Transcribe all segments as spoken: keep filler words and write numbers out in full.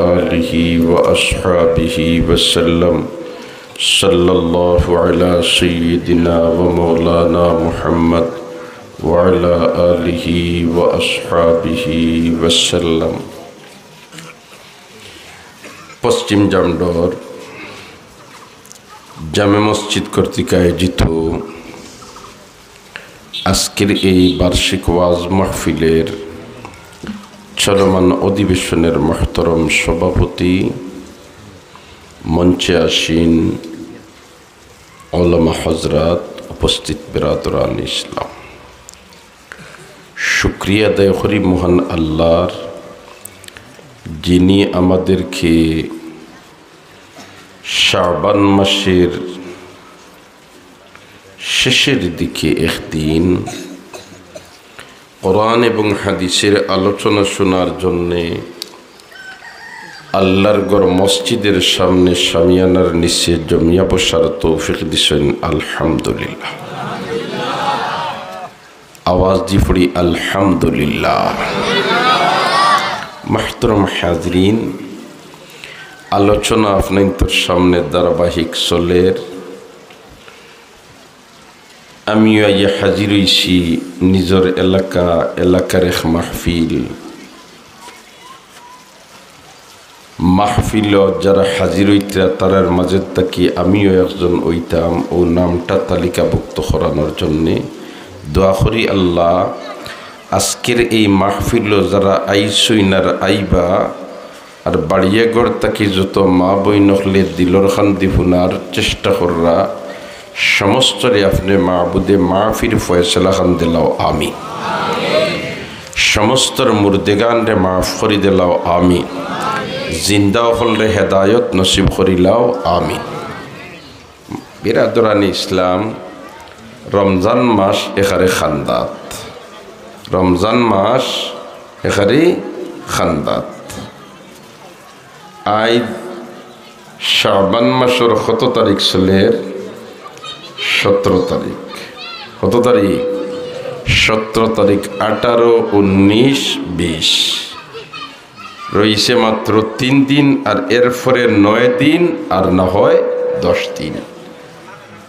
آله وأصحابه وسلم. صلى الله على سيدنا ومولانا محمد وعلى آله وأصحابه وسلم. পশ্চিম জামডর জামে মসজিদ কর্তৃক আয়োজিত আজকের এই বার্ষিক ওয়াজ মাহফিলের চলমান অধিবেশনের মহতরম সভাপতি, মঞ্চে আসীন ওলামা হজরত, উপস্থিত বেরাদরান ইসলাম, শুকরিয়া আদায় করি মহান আল্লাহর, যিনি আমাদেরকে শাবান মাসের শেষের দিকে একদিন কোরআন এবং হাদিসের আলোচনা শোনার জন্যে আল্লাহর ঘর মসজিদের সামনে শামিয়ানার নিচে জমিয়া বসার তৌফিক দিছেন। আলহামদুলিল্লাহ। আওয়াজ দি পড়ি, আলহামদুলিল্লাহ। মাহতরম হাজিরিন, আলোচনা আপনাইন্তর সামনে ধারাবাহিক চলের। আমিও আইয়া হাজির অইছি নিজর এলাকা, এলাকার এক মাহফিল। মাহফিলো যারা হাজির অইতরা, তারার মাঝে থাকি আমিও একজন অইতাম, ও নামটা তালিকাভুক্ত করানোর জন্যে দোয়া করি আল্লাহ। আজকের এই মাহফিলো যারা আইছইন আর আইবা, আর বাড়িয়া ঘর থাকি যত মা বইন অকলে দিলর কান্দি হুনার চেষ্টা কররা, সমস্তরে আপনে মাবুদে মাফির ফয়সালা খান দিলাও, আমিন। সমস্তর মুর্দেগানরে মাফ করি দিলাও, আমিন। জিন্দা অকলরে হেদায়ত নসিব করিলাও, আমিন। বেরাদরানি ইসলাম, রমজান মাস এখারে খান্দাত, রমজান মাস এখারে খান্দাত। আইজ শাবান মাসর কত তারিখ চলের? সতেরো তারিখ। কত তারিখ? সতেরো তারিখ। আঠারো, উনিশ, বিশ, রইছে মাত্র তিন দিন, আর এরপরে নয় দিন, আর না হয় দশ দিন।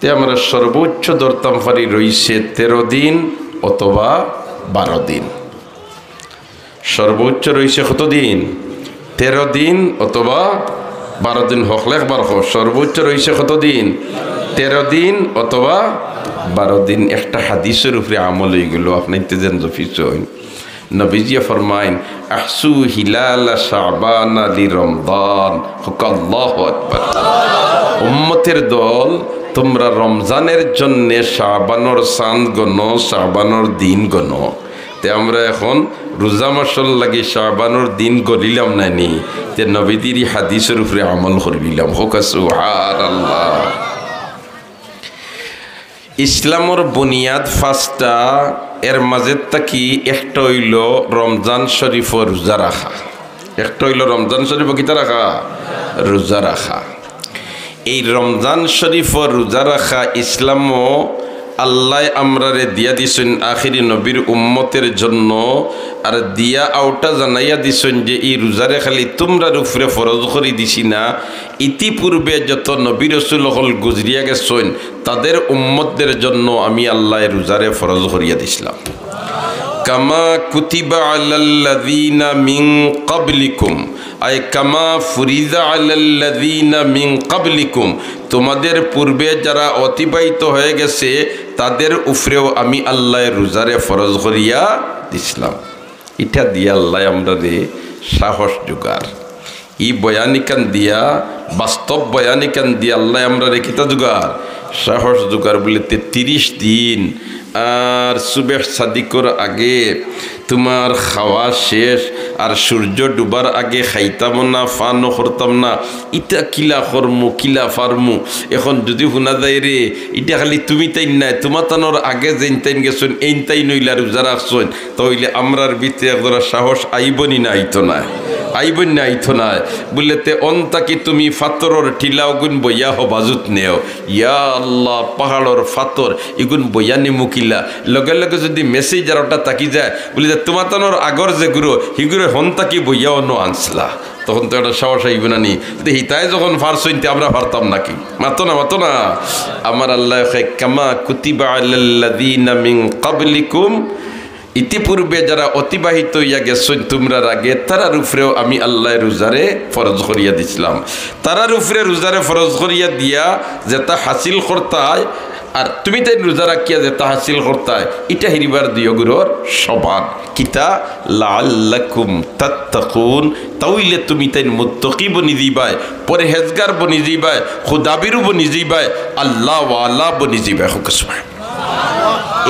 তে আমরা সর্বোচ্চ ধরতাম পারি রইছে তেরো দিন অথবা বারো দিন। সর্বোচ্চ রইছে কত দিন? তেরো দিন অথবা বারো দিন। হকলে একবার কও, সর্বোচ্চ রইছে কত দিন? তেরো দিন অথবা বারো দিন। একটা হাদিসর উপরে আমল অইগেলো, আপনে ইতে যেন জফিছইন। নবীজিয়ে ফরমাইন, "আহসু হিলালা শাবানা লি রমজান।" হক আল্লাহু আকবার। উম্মতের দল, তোমরা রমজানের জন্যে শাবানর চাঁদ গণো, শাবানর দিন গণো। তে আমরা এখন রোজা মাসর লাগি শাবানর দিন গণিলাম না নি? তে নবীজির ই হাদিসর উপরে আমল করিলাম। হক সুবহানাল্লাহ। ইসলামর বুনিয়াদ পাঁচটা, এর মাঝে থাকি একটা অইলো রমজান শরীফো রোজা রাখা। একটা অইলো রমজান শরীফো কিতা রাখা? রোজা রাখা। এই রমজান শরীফো রোজা রাখা ইসলামো আল্লায় আমরারে দিয়া দিছইন, আখেরি নবীর উম্মতের জন্য। আর দিয়া আওটা জানাইয়া দিছইন যে ই রোজারে খালি তুমরার উপরে ফরজ করি দিছি না, ইতিপূর্বে যত নবী রসুল অকল গুজরিয়া গেছইন, তাদের উম্মতদের জন্য আমি আল্লায় রোজারে ফরজ করিয়া দিছলাম। কামা কুতিবা আলাল্লাযীনা মিন ক্বাবলিকুম, আই কামা ফুরিজা আলাল্লাযীনা মিন ক্বাবলিকুম, তোমাদের পূর্বে যারা অতিবাহিত হয়ে গেছে, তাদের উপরেও আমি আল্লায় রোজারে ফরজ করিয়া দিছলাম। ইটা দিয়া আল্লায় আমরারে সাহস জুগার। ই বয়ানিকান দিয়া, বাস্তব বয়ানিকান দিয়া আল্লায় আমরারে কিতা জুগার? সাহস জুগার। বুলে তে তিরিশ দিন আর সুবেহ সাদিকর আগে তুমার খাওয়া শেষ, আর সূর্য ডুবার আগে খাইতাম না, পানও করতাম না, ইটা কিলা করমু, কিলা পারমু? এখন যুদি হুনা যায় রে, ইটা খালি তুমি তাইন নায়, তুমাতানর আগে যেইন তাইন গেছইন, এইন তাইন অইলা রোজা রাখছইন, তা অইলে আমরার ভিতরে একজরা সাহস আইবো নি না আইতো নায়? আইবো না, আইতো নায়। বুলে, তে অন থাকি তুমি ফাত্তরর টিলা অগুন বইয়া হবাজুত নেও। ইয়া আল্লাহ, পাহাড়র ফাত্তর, ইগুন বইয়া নিমু কিলা? লগে লগে যুদি মেসেঞ্জার অটা থাকি যায়, বুলে যে, তুমাতানর আগর যেগুরে, হিগুরে হন থাকি বইয়া অনো আনছলা। তখন তো একটা সাহস আইবো না নি? তে হিতায় যখন পারছইন, তে আমরা পারতাম নাকি? মাতো না, মাতো না। আমার আল্লায় কয়, কামা কুতিবা আলাল্লাযীনা মিন ক্বাবলিকুম, ইতিপূর্বে যারা অতিবাহিত অইয়া গেছইন তুমরার আগে, তারার উপরেও আমি আল্লায় রোজারে ফরজ করিয়া দিছলাম। তারার উপরে রোজারে ফরজ করিয়া দিয়া যেতা হাসিল করতায়, আর তুমিতাইন রোজা রাখিয়া যেতা হাসিল করতায়, ইটা হিরিবার দুইওগুরর সমান। কিতা? লাআল্লাকুম তাত্তাকুন, তা অইলে তুমিতাইন মুত্তাকি বনি যাইবায়, পরহেজগার বনি যাইবায়, খুদাভীরু বনি যাইবায়, আল্লাহওয়ালা বনি যাইবায়। কউক্কা সুবহান।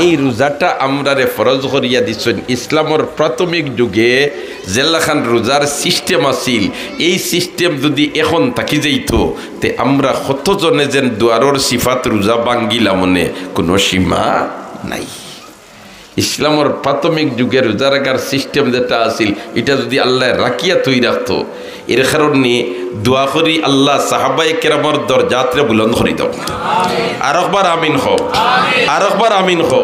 এই রোজাটা আমরারে ফরজ করিয়া দিছইন। ইসলামর প্রাথমিক যুগে যেলাখান রোজার সিস্টেম আছিল, এই সিস্টেম যুদি এখন থাকি যাইতো, তে আমরা কতজনে যেন দুয়ারর সিফাত রোজা ভাঙ্গিলাম অনে, কুনু সীমা নাই। ইসলামর প্রাথমিক যুগে রোজা রাখার সিস্টেম যেটা আছিল, ইটা যুদি আল্লায় রাখিয়া থই রাখতো, এর কারণে দোয়া করি আল্লাহ সাহাবায়ে কেরামর দরজাতরে বুলন্দ করি দেও। আরকবার আমিন কও, আরকবার আমিন কও।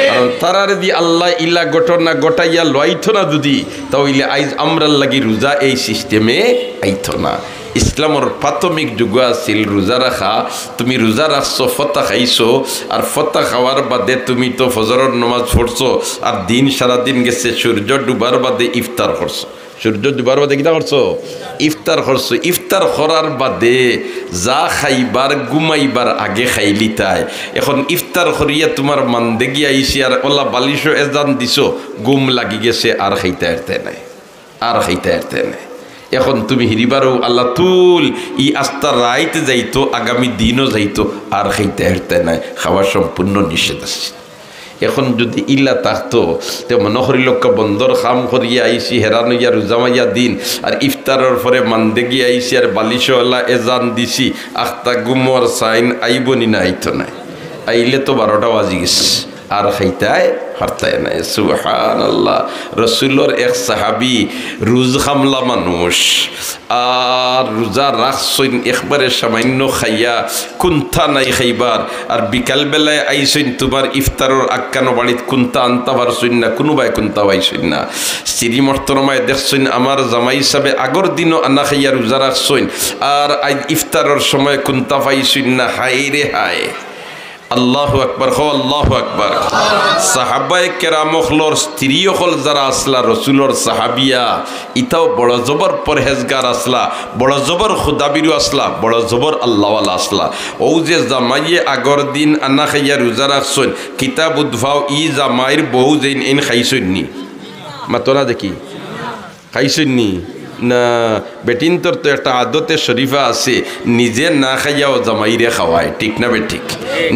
কারণ তারারে দি আল্লায় ইলা ঘটনা ঘটাইয়া লওয়াইতো না যুদি, তা অইলে আইজ আমরার লাগি রোজা এই সিস্টেমে আইতো না। ইসলামর প্রাথমিক যুগ আছিল রোজা রাখা। তুমি রোজা রাখছো, ফতা খাইছো, আর ফতা খাওয়ার বাদে তুমি তো ফজরর নমাজ পড়ছো, আর দিন সারাদিন গেছে, সূর্য ডুবার বাদে ইফতার করছো। সূর্য ডুবার বাদে কিতা করছো? ইফতার করছো। ইফতার করার বাদে যা খাইবার, ঘুমাইবার আগে খাইলিতায়। এখন ইফতার করিয়া তুমার মান্দেগি আইছে, আর অলা বালিশো এজান দিছো, ঘুম লাগি গেছে, আর খাইতায় পারতায় নায়। আর খাইতায় পারতায় নায়। এখন তুমি হিরিবারও আল্লাহ তুল, ই আস্তা রাইত যাইতো, আগামী দিনও যাইতো, আর খাইতায় পারতায় নায়। খাওয়া সম্পূর্ণ নিষেধ আছে। এখন যুদি ইলা থাকতো, তে মনো করিলউক্কা বন্দর কাম করিয়া আইছি, হেরান অইয়া রোজা মাইয়া দিন, আর ইফতারর পরে মান্দেগি আইছি, আর বালিশো অলা এজান দিছি, আখতা ঘুমর সাইন আইবো নি না আইতো নায়? আইলে তো বারোটা বাজি গেছে। আর খাইতায় পারতায় নায়। সুবহানাল্লাহ। রসুলর এক সাহাবী রোজ খামলা মানুষ, আর রোজা রাখছইন একবারে সামান্য খাইয়া, কুন্তা নাই খাইবার। আর বিকাল বেলায় আইছইন, তুমার ইফতারর আক্কানো বাড়িত কুন্তা আনতা পারছইন না, কুনুবায় কুন্তা পাইছইন না। স্ত্রী মহতরমায় দেখছইন, আমার জামাই সাবে আগর দিনও আনা খাইয়া রোজা রাখছইন, আর আইজ ইফতারর সময় কুন্তা পাইছইন না। হায় রে হায়। আল্লাহু আকবার, কও আল্লাহু আকবার। সাহাবায়ে কেরাম অকলর স্ত্রী অকল যারা আছলা, রসুলর সাহাবিয়া, ইতাও বড় জবর পরহেজগার আছলা, বড় জবর খুদাভীরু আছলা, বড় জবর আল্লাহওয়ালা আছলা। অউ যে জামাইয়ে আগর দিন আনা খাইয়া রোজা রাখছইন, কিতাব উদ্ভাও ই জামাইর বউ যেইন এইন খাইছইন নি? মাতো না দেখি। খাইছইন নি? না, বেটিন্তর তো একটা আদতে শরীফা আছে, নিজে না খাইয়াও জামাইরে খাওয়ায়, ঠিক না বেঠিক?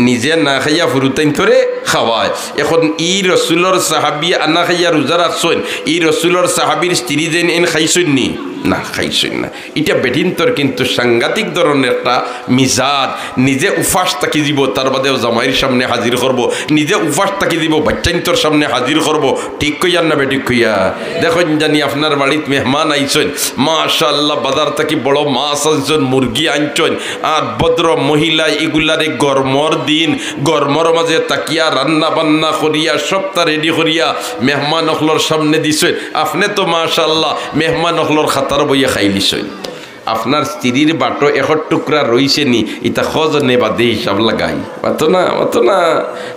নিজে না খাইয়া ফুরুতাইন্তরে খাওয়ায়। এখন ই রসুলর সাহাবী আনা খাইয়া রোজা রাখছইন, ই রসুলর সাহাবীর স্ত্রী যেইন এইন খাইছইন নি? না, খাইছইন না। ইটা বেটিন্তর কিন্তু সাংঘাতিক ধরনের একটা মিজাজ। নিজে উপাস থাকি যিবো, তার বাদেও জামাইর সামনে হাজির করবো, নিজে উপাস থাকি যিবো, বাচ্চাইন্তর সামনে হাজির করবো। ঠিক কইয়ার না বেঠিক কইয়ার? দেখইন জানি আপনার বাড়িত মেহমান আইছইন, মাশাআল্লাহ, বাজার থাকি বড় মাছ আনছইন, মুরগি আনছইন, আর ভদ্র মহিলা ইগুলারে গরমর দিন, গরমর মাঝে থাকিয়া রান্না বান্না করিয়া সবটা রেডি করিয়া মেহমান অকলর সামনে দিছইন। আপনে তো মাশাআল্লাহ মেহমান অকলর খাতার বইয়া খাইলিছইন। আপনার স্ত্রীর বাটো এক টুকরা রইছে নি, ইতা কজনে বাদে হিসাব লাগাই? মাতো না, মাতো না।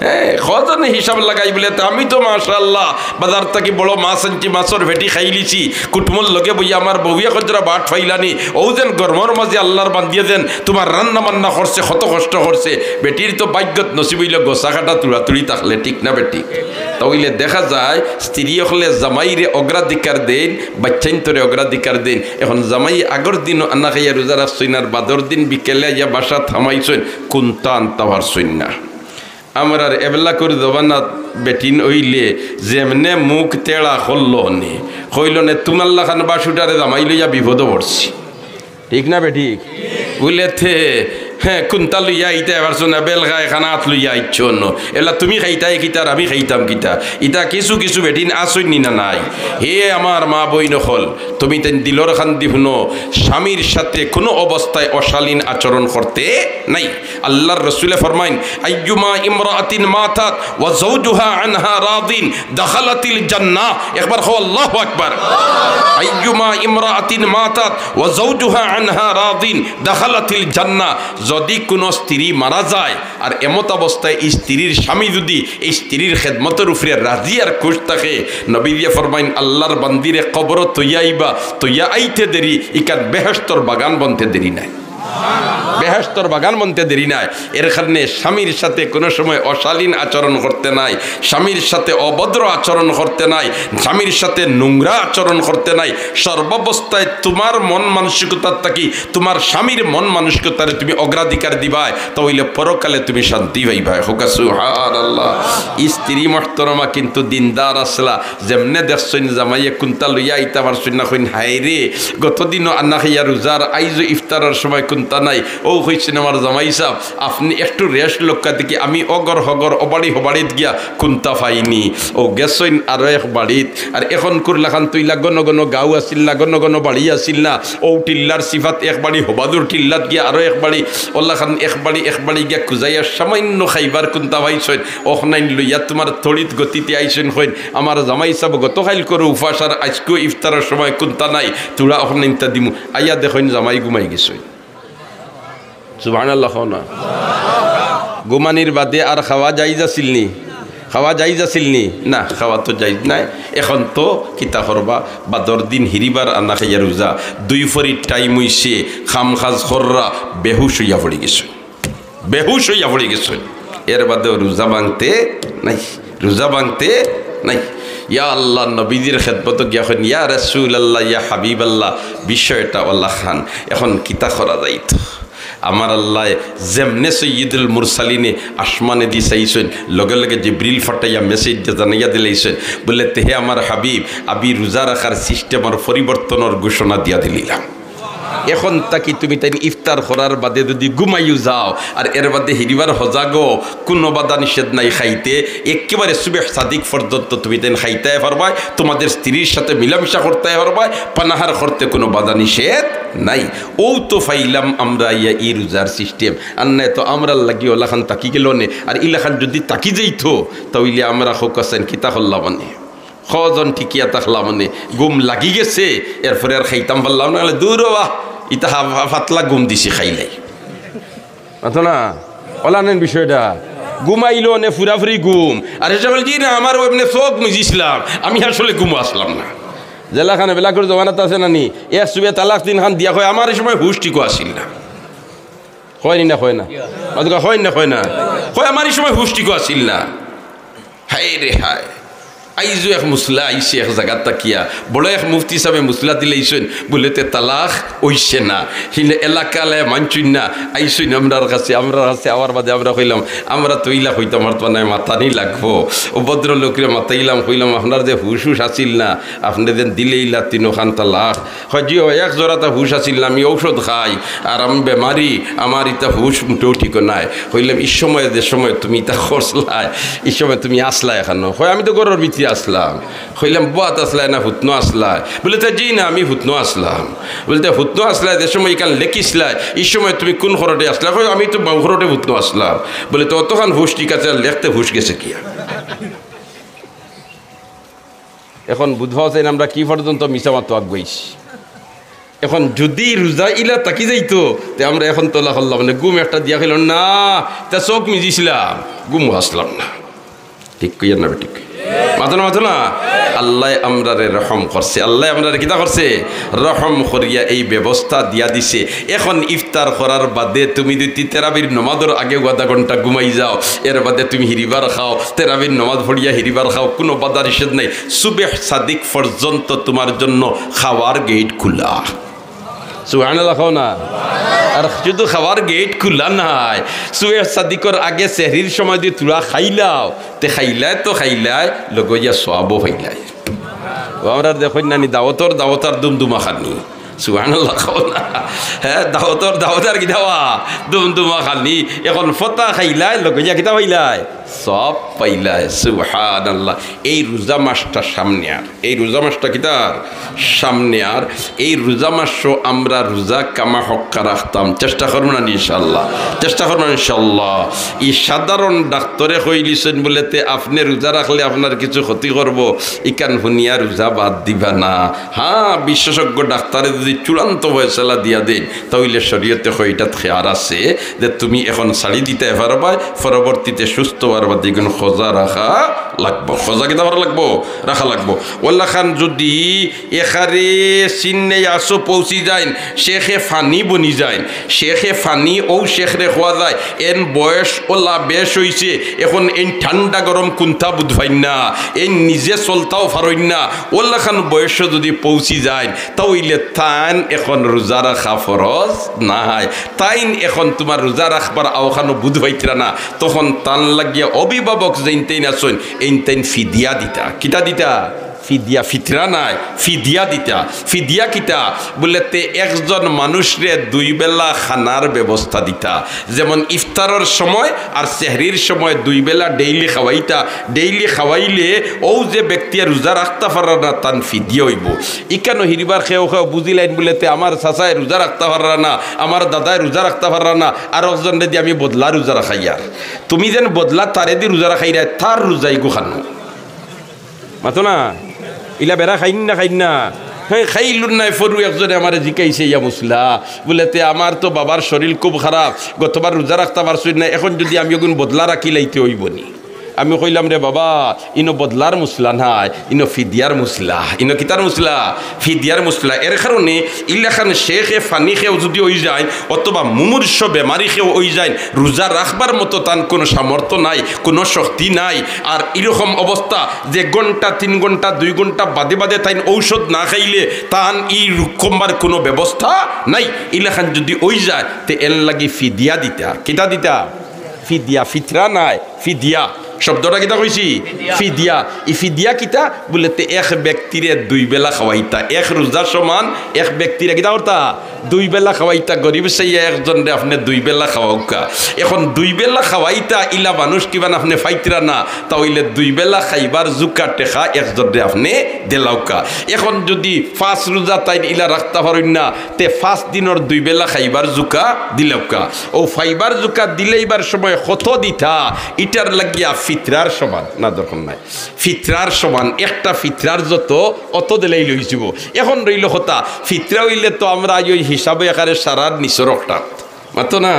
হ্যাঁ, কজনে হিসাব লাগাই বুলে, তে আমি তো মাশাআল্লাহ বাজার থাকি বড় মাছ আনছি, মাছর ভেটি খাইলিছি, কুটুমর লগে বইয়া আমার বউয়ে কজরা বাট ফাইলানি, অউ যেন গরমর মাঝে আল্লাহর বান্দিয়ে যেন তুমার রান্না বান্না করছে, কত কষ্ট করছে। বেটির তো ভাগ্যত নসিব অইলো গোসা কাটা তুড়াতুড়ি থাকলে, ঠিক না বেঠিক? তা অইলে দেখা যায় স্ত্রী অকলে জামাইরে অগ্রাধিকার দেইন, বাচ্চাইন্তরে অগ্রাধিকার দেইন। এখন জামাই আগর দিনও আনা খাইয়া রোজা রাখছইন, আর বাদর দিন বিকেলে আইয়া বাসাত হামাইছইন, কুন্তা আনতা পারছইন না। আমরার এবলাকুর জমানাত বেটিন অইলে যেমনে মুখ তেড়া করলো নে, কইলো নে, তুমার লাখান বাসুটারে জামাই লইয়া বিপদো পড়ছি। ঠিক না বেঠিক? বুলে তে হে, কুন্তা লইয়া আইতায় পারছো না, বেলগায় খানাত লইয়া আইছো অন্য। এলা তুমি খাইতায় কিতা আর আমি খাইতাম কিতা? ইতা কিছু কিছু বেটিন আছইন নি না নাই? হে আমার মা বইন অকল, তুমি তাইন দিলর কান্দি হুনো, স্বামীর সাথে কোনো অবস্থায় অশালীন আচরণ করতে নাই। আল্লাহর রসুলে ফরমাইন, "আইয়ুমা ইমরাআতিন মাতাত ওয়া যাওজুহা আনহা রাদিন দাখালাতিল জান্নাহ।" একবার কও, "আল্লাহু আকবার।" "আইয়ুমা ইমরাআতিন মাতাত ওয়া যাওজুহা আনহা রাদিন দাখালাতিল জান্নাহ।" যদি কোনো স্ত্রী মারা যায় আর এমত অবস্থায় এই স্ত্রীর স্বামী যদি এই স্ত্রীর খেদমতর উপরে রাজি আর খুশ থাকে, নবীয়ে ফরমাইন, "আল্লাহর বান্দিরে কবরো থইয়া আইবা, থইয়া আইতে দেরি, ইখান বেহেশতর বাগান বনতে দেরি নাই।" বেহেশতর বাগান বনতে দেরি নাই। এর কারণে স্বামীর সাথে কোনো সময় অশালীন আচরণ করতে নাই, স্বামীর সাথে অভদ্র আচরণ করতে নাই, স্বামীর সাথে নোংরা আচরণ করতে নাই। সর্বাবস্থায় তোমার মন মানসিকতার থাকি তোমার স্বামীর মন মানসিকতারে তুমি অগ্রাধিকার দিবায়, তা অইলে পরকালে তুমি শান্তি পাইবায়। কউক্কা সুবহানাল্লাহ। স্ত্রী মুহতারামা কিন্তু দিনদার আছলা, যেমনে দেখছইন জামাইয়ে কুন্তা লইয়া আইতা পারছইন না, কইন, "হায় রে, গত দিনও আন্না খাইয়া রোজার, আইজও ইফতারর সময় কুন্তা নাই।" অউ কইছইন, "আমার জামাই সাব, আপনে একটু rest লউক্কা দেখি, আমি অগর হগর অবাড়ি হবাড়িত গিয়া কুন্তা পাইনি।" অউ গেছইন আরো এক বাড়িত, আর অখনকুর লাখান তো ইলা ঘন ঘন গাউ আছিল না, ঘন ঘন বাড়ি আছিল না। অউ টিল্লার সিফাত এক বাড়ি, হবাদুর টিল্লাত গিয়া আরো এক বাড়ি, অলাখান এক বাড়ি এক বাড়ি গিয়া খুজাইয়া সামান্য খাইবার কুন্তা পাইছইন, অখনাইন লইয়া তোমার তড়িৎ গতিতে আইছইন, কইন, "আমার জামাই সাব গতকাইলকরও উপাস আর আইজকু ইফতারর সময় কুন্তা নাই, থুড়া অখনাইনতা দিমু।" আইয়া দেখইন জামাই ঘুমাই গেছইন। সুবহানাল্লাহ কও না। ঘুমানির বাদে আর খাওয়া জাইজ আছিল নি? খাওয়া জাইজ আছিল নি? না, খাওয়া তো জাইজ নাই। অখন তো কিতা করবা, বাদর দিন হিরিবার আন্না খাইয়া রোজা, দুই ফরির time অইছে, কাম কাজ কররা, বেহুশ অইয়া পড়ি গেছইন। বেহুশ অইয়া পড়ি গেছইন। এর বাদেও রোজা ভাঙতে নাই, রোজা ভাঙতে নাই। ইয়া আল্লাহ, নবীজির খেদমতো গিয়া কইন, "ইয়া রাসূলুল্লাহ, ইয়া হাবিবাল্লাহ, বিষয়টা অলাখান, অখন কিতা করা যাইতো?" আমার আল্লায় যেমনে সৈয়দুল মুরসালিনে আসমানেদি চাইছইন, লগে লগে জিবরিল ফাটাইয়া message দিয়া জানাইয়া দিলাইছইন, বলে, "তে হে আমার হাবিব, আমি রোজা রাখার system আর পরিবর্তনর ঘোষণা দিয়া দিলিলাম। অখন থাকি তুমি তাইন ইফতার করার বাদে যদি ঘুমাইও যাও, আর এর বাদে হিরিবার হজাগো, কোনো বাধা নিষেধ নাই খাইতে, একেবারে সুবহ সাদিক পর্যন্ত তুমি তাইন খাইতায় পারবায়, তোমাদের স্ত্রীর সাথে মিলামিশা করতায় পারবায়, পানাহার করতে কোনো বাধা নিষেধ নাই।" অউ তো পাইলাম আমরা ইয়া ই রোজার system, আর নায় তো আমরার লাগি অলাখান থাকি গেলো নে। আর ইলাখান যদি থাকি যাইতো, তা অইলে আমরা কউক্কা চাইন কিতা করলাম অনে? কয়জন টিকিয়া থাকলাম অনে? ঘুম লাগি গেছে, এরপরে আর খাইতাম পারলাম না, দূর বা, ইতা হা-, হা-, পাতলা ঘুম দিছি খাইলাই। মাতো না? অলাখান বিষয়টা। ঘুমাইলো নে পুরাপুরি ঘুম। আর এ সকল, "জি না, আমার অউ এমনে চউখ মিজিছলাম, আমি আসলে ঘুমো আছলাম না।" যেলাখান বেলাকর জমানাত আছে না নি, এক সুবে তালাক তিনখান দিয়া কয়, "আমার ই সময় হুশ ঠিকও আছিল না।" কয় নি না, কয় না? মাতো কয় নি না, কয় না? কয়, "আমার ই সময় হুশ ঠিকও আছিল না।" হায় রে হায়। আইজও এক মুসলা আইছে এক জাগাত থাকিয়া, বড় এক মুফতি সাবে মুসলা দিলাইছইন, বলে, "তে তালাক অইছে না।" হিনে এলাকালায় মানছইন না, আইছইন আমরার কাছে, আমরার কাছে আওয়ার বাদে আমরা কইলাম, "আমরা তো ইলা কইতাম পারতাম নায়, মাতানি লাগবো।" অউ ভদ্রলোকরে মাতাইলাম, কইলাম, "আপনার যে হুশ হুশ আছিল না, আপনে যেন দিলাইলা তিনোখান তালাক।" কয়, "জি অয়, এক জোড়াত হুশ আছিল না, আমি ঔষধ খাই, আর আমি বেমারি, আমার ইতা হুশ মুটেও ঠিক নায়।" কইলাম, "ই সময় যে সময় তুমি ইতা করছলায়, ই সময় তুমি আছলায় কানো?" কয়, "আমি তো ঘরর ভিতরে আছলাম।" কইলাম, "বওয়াত আছলায় না হুতনো আছলায়?" বলে, "তে জি না, আমি হুতনো আছলাম।" বলে, "তে হুতনো আছলায়, যে সময় ইখান লেখিছলায়, ই সময় তুমি কুন খরটে আছলায়?" কয়, "আমি তো বাউ খরটে হুতনো আছলাম।" বলে, "তে অতখান হুশ ঠিক আছে, আর লেখতে হুশ গেছে কিয়া?" অখন বুঝবা চাইন আমরা কি পর্যন্ত মিছা মাতো আগুয়াইছি। অখন যুদি রোজা ইলা থাকি যাইতো, তে আমরা অখন তো অলা করলাম, মানে ঘুম একটা দিয়া কইলাম না, তা চউখ মিজিছলাম, ঘুমো আছলাম না। ঠিক কইয়ার না বেঠিক? মাতো না, মাতো না। আল্লায় আমরারে রহম করছে, আল্লায় আমরারে কিতা করছে? রহম করিয়া এই ব্যবস্থা দিয়া দিছে। অখন ইফতার করার বাদে তুমি যুদি তেরাবির নমাজর আগে আধা ঘন্টা ঘুমাই যাও, এর বাদে তুমি হিরিবার খাও, তেরাবির নমাজ পড়িয়া হিরিবার খাও, কুনু বাধা নিষেধ নাই। সুবহ সাদিক পর্যন্ত তুমার জন্য খাওয়ার গেইট খুলা। সুবহানাল্লাহ কও না। আর শুধু খাওয়ার গেইট খুলা নায়, সুবহ সাদিকর আগে সেহরির সময় যুদি থুড়া খাইলাও, তে খাইলায় তো খাইলায়, লগে ইয়া সওয়াবও পাইলায়। ও আমরার দেখইন না নি, দাওয়াতর, দাওয়াতর দুমদুমা খানি। সুবহানাল্লাহ কও না। হ্যাঁ, দাওয়াতর, দাওয়াত আর কিতা বা? দুমদুমা খানি। এখন ফতা খাইলায়, লগে গিয়া কিতা পাইলায়? সওয়াব পাইলায়। সুবহানাল্লাহ। এই রোজা মাসটা সামনে আর, এই রোজা মাসটা কিতার সামনে আর, এই রোজা মাসো আমরা রোজা কামা হক্কা রাখতাম। চেষ্টা করমু না নি ইনশাআল্লাহ? চেষ্টা করমু না ইনশাআল্লাহ? ই সাধারণ ডাক্তরে কইলিছইন বুলে তে আপনে রোজা রাখলে আপনার কিছু ক্ষতি করবো, ইখান হুনিয়া রোজা বাদ দিবা না। হ্যাঁ, বিশেষজ্ঞ ডাক্তারে যদি চূড়ান্ত ফয়সালা দিয়া দেইন, তা অইলে শরীয়তে কয় ইটাত খেয়ার আছে যে তুমি এখন ছাড়ি দিতায় পারবায়, পরবর্তীতে সুস্থ অওয়ার বাদে ইগুন খোজা রাখা লাগবো। খোজা কিতা করা লাগবো? রাখা লাগবো। অলাখান যদি এখারে সিন্নে ইয়াসো পৌঁছি যাইন, শেখে ফানি বনি যাইন, শেখে ফানি, অউ শেখরে কওয়া যায়, এন বয়স অলা বেশ অইছে, এখন এইন ঠান্ডা গরম কুন্তা বুঝ পাইন না, এইন নিজে চলতাও পারইন না, অলাখান বয়সো যদি পৌঁছি যাইন, তা অইলে তান এখন রোজা রাখা ফরজ নায়। তাইন এখন তুমার রোজা রাখবার আওখানো বুঝ পাইতরা না, তখন তান লাগিয়া অভিভাবক যেইন তেইন আছইন, এইন তেইন ফিদিয়া দিতা। কিতা দিতা? ফিদিয়া, ফিতরা নায়, ফিদিয়া দিতা। ফিদিয়া কিতা? বুলে তে একজন মানুষরে দুই বেলা খানার ব্যবস্থা দিতা। যেমন ইফতারর সময় আর সেহরির সময় দুই বেলা daily খাওয়াইতা। Daily খাওয়াইলে অউ যে ব্যক্তিয়ে রোজা রাখতা পাররা না, তান ফিদিয়া অইবো। ইখানো হিরিবার কেউ কেউ বুঝিলাইন বুলে তে আমার চাচায় রোজা রাখতা পাররা না, আমার দাদায় রোজা রাখতা পাররা না, আর একজনরে দি আমি বদলা রোজা রাখাইয়ার। তুমি যেন বদলা তারে দি রোজা রাখাইরায়, তার রোজা ইগু খানো। মাতো না? ইলা বেড়া খাইন না, খাইন না? হ্যাঁ, খাইলুন নায়। ফরু একজনে আমারে জিকাইছে ইয়া মুসলা, বুলে তে আমার তো বাবার শরীর খুব খারাপ, গতবার রোজা রাখতা পারছইন না, এখন যদি আমি অগুন বদলা রাখিলাইতে অইবো নি? আমি কইলাম, রে বাবা, ইনো বদলার মুসলা নায়, ইনো ফিদিয়ার মুসলা। ইনো কিতার মুসলা? ফিদিয়ার মুসলা। এর কারণে ইলাখান শেখে ফানি কেউ যদি অই যাইন, অথবা মুমূর্ষ বেমারি কেউ অই যাইন, রোজা রাখবার মতো তান কুনু সামর্থ্য নাই, কুনু শক্তি নাই, আর ইরকম অবস্থা যে ঘন্টা, তিন ঘন্টা, দুই ঘন্টা বাদে বাদে তাইন ঔষধ না খাইলে তান ই রোগ কমবার কুনু ব্যবস্থা নাই, ইলাখান যদি অই যায়, তে এর লাগি ফিদিয়া দিতা। কিতা দিতা? ফিদিয়া, ফিতরা নায়, ফিদিয়া। শব্দটা কিতা কইছি? ফিদিয়া। ফিদিয়া। ই ফিদিয়া কিতা? বুলে তে এক ব্যক্তিরে দুই বেলা খাওয়াইতা। এক রোজা সমান, এক ব্যক্তিরে কিতা করতা? দুই বেলা খাওয়াইতা। গরিব চাইয়া একজনরে আপনে দুই বেলা খাওয়াউক্কা। এখন দুই বেলা খাওয়াইতা, ইলা মানুষ কিবান আপনে পাইতরা না, তা অইলে দুই বেলা খাইবার জুকা টেকা একজনরে আপনে দিলাউক্কা। এখন যদি পাঁচ রোজা তাইন ইলা রাখতা পারইন না, তে পাঁচ দিনর দুই বেলা খাইবার জুকা দিলাউক্কা। অউ খাইবার জুকা দিলাইবার সময় কত দিতা, ইটার লাগিয়া ফিতরার সমান, না দরকার নাই, ফিতরার সমান, একটা ফিতরার যত, অত দিলাইলে অইযিবো। এখন রইলো কথা, ফিতরা অইলে তো আমরা অউ হিসাবে একারে সারার নিচর একটা, মাতো না?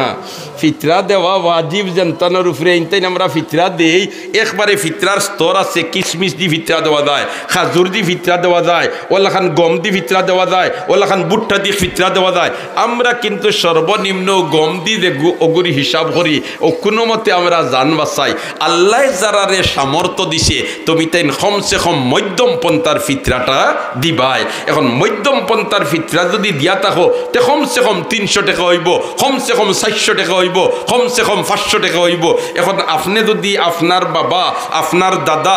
ফিতরা দেওয়া ওয়াজিব যেনতানর উপরে, এইন তেইন আমরা ফিতরা দেই। একবারে ফিতরার স্তর আছে, কিশমিশ দি ফিতরা দেওয়া যায়, খাজুর দি ফিতরা দেওয়া যায়, অলাখান গম দি ফিতরা দেওয়া যায়, অলাখান ভুট্টা দি ফিতরা দেওয়া যায়। আমরা কিন্তু সর্বনিম্ন গম দি যেগু অগুর হিসাব করি, অউ কুনুমতে আমরা জান বাচাই। আল্লায় যারারে সামর্থ্য দিছে, তুমি তাইন কমসে কম মধ্যম পন্থার ফিতরাটা দিবায়। এখন মধ্যম পন্থার ফিতরা যদি দিয়া থাকো, তে কমসে কম তিনশো টেকা অইবো, কমসে কম চাইরশো টেকা অইবো, কমসে কম পাঁচশো টেকা অইবো। এখন আপনে যদি আপনার বাবা, আপনার দাদা,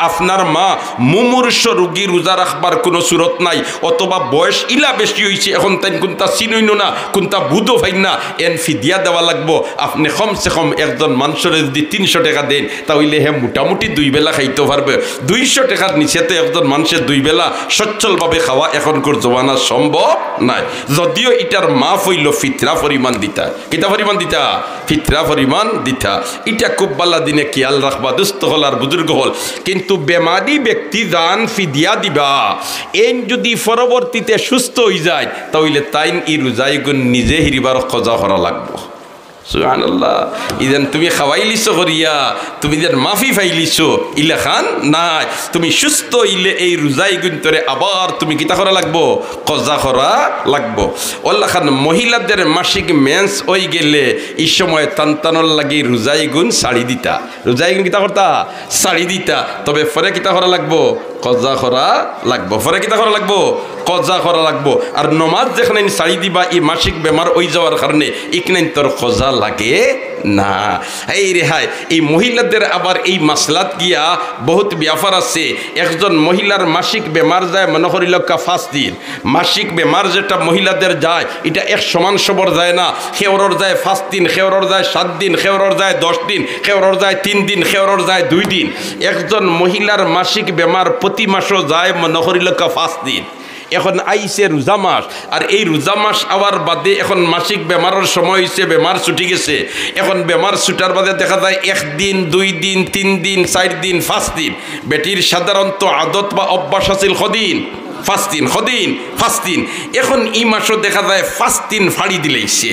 আপনার মা মুমূর্ষ রুগী, রোজা রাখবার কুনু সুরত নাই, অথবা বয়স ইলা বেশি অইছে, এখন তাইন কুনতা চিনইন না, কুনতা বুঝও পাইন না, এন ফিদিয়া দেওয়া লাগবো। আপনে কমসে কম একজন মানষরে যদি তিনশো টেকা দেইন, তা অইলে হে মোটামুটি দুই বেলা খাইতো পারবো। দুইশো টেকার নিচে তো একজন মানষে দুই বেলা সচ্ছলভাবে খাওয়া এখনকুর জমানা সম্ভব নায়। যদিও ইটার মাপ অইলো ফিতরা পরিমাণ দিতা। কিতা পরিমাণ দিতা? ফিতরা পরিমাণ দিতা। ইটা খুব ভালা দিনে খিয়াল রাখবা, দুস্ত অকল আর বুজুর্গ অকল। কিন্তু বেমারি ব্যক্তি যান ফিদিয়া দিবা, এইন যদি পরবর্তীতে সুস্থ অই যায়, তা অইলে তাইন ই রোজা ইগুন নিজে হিরিবার কজা করা লাগবো। সুবহানাল্লাহ। ইদান তুমি খাওয়াইলিছো করিয়া, তুমি যেন মাফি পাইলিছো, ইলাখান নায়। তুমি সুস্থ অইলে এই রোজা ইগুন তোরে আবার তুমি কিতা করা লাগবো? কজা করা লাগবো। অলাখান মহিলাদের মাসিক মেন্স অই গেলে ই সময় তান তানর লাগি রোজা ইগুন ছাড়ি দিতা। রোজা ইগুন কিতা করতা? ছাড়ি দিতা। তবে পরে কিতা করা লাগবো? কজা করা লাগবো। পরে কিতা করা লাগবো? কজা করা লাগবো। আর নমাজ যেখানে ছাড়ি দিবা, ই মাসিক বেমার অই যাওয়ার কারণে ইখানে তোর কজা লাগে না। এই রে হায়, এই মহিলাদের আবার এই মাসলাত গিয়া বহুত ব্যাপার আছে। একজন মহিলার মাসিক বেমার যায়, মনো করিলউক্কা পাঁচ দিন। মাসিক বেমার যেটা মহিলাদের যায়, ইটা এক সমান সবর যায় না। কেউরর যায় পাঁচ দিন, কেউরর যায় সাত দিন, কেউরর যায় দশ দিন, কেউরর যায় তিন দিন, কেউরর যায় দুই দিন। একজন মহিলার মাসিক বেমার প্রতি মাসও যায়, মনো করিলউক্কা পাঁচ দিন। এখন আইছে রোজা মাস, আর এই রোজা মাস আওয়ার বাদে এখন মাসিক বেমারর সময় অইছে, বেমার ছুটি গেছে। এখন বেমার ছুটার বাদে দেখা যায় এক দিন, দুই দিন, তিন দিন, চাইর দিন, পাঁচ দিন। বেটির সাধারণত আদত বা অভ্যাস আছিল কদিন? পাঁচ দিন। কদিন? পাঁচ দিন। এখন ই মাসও দেখা যায় পাঁচ দিন ফাড়ি দিলাইছে।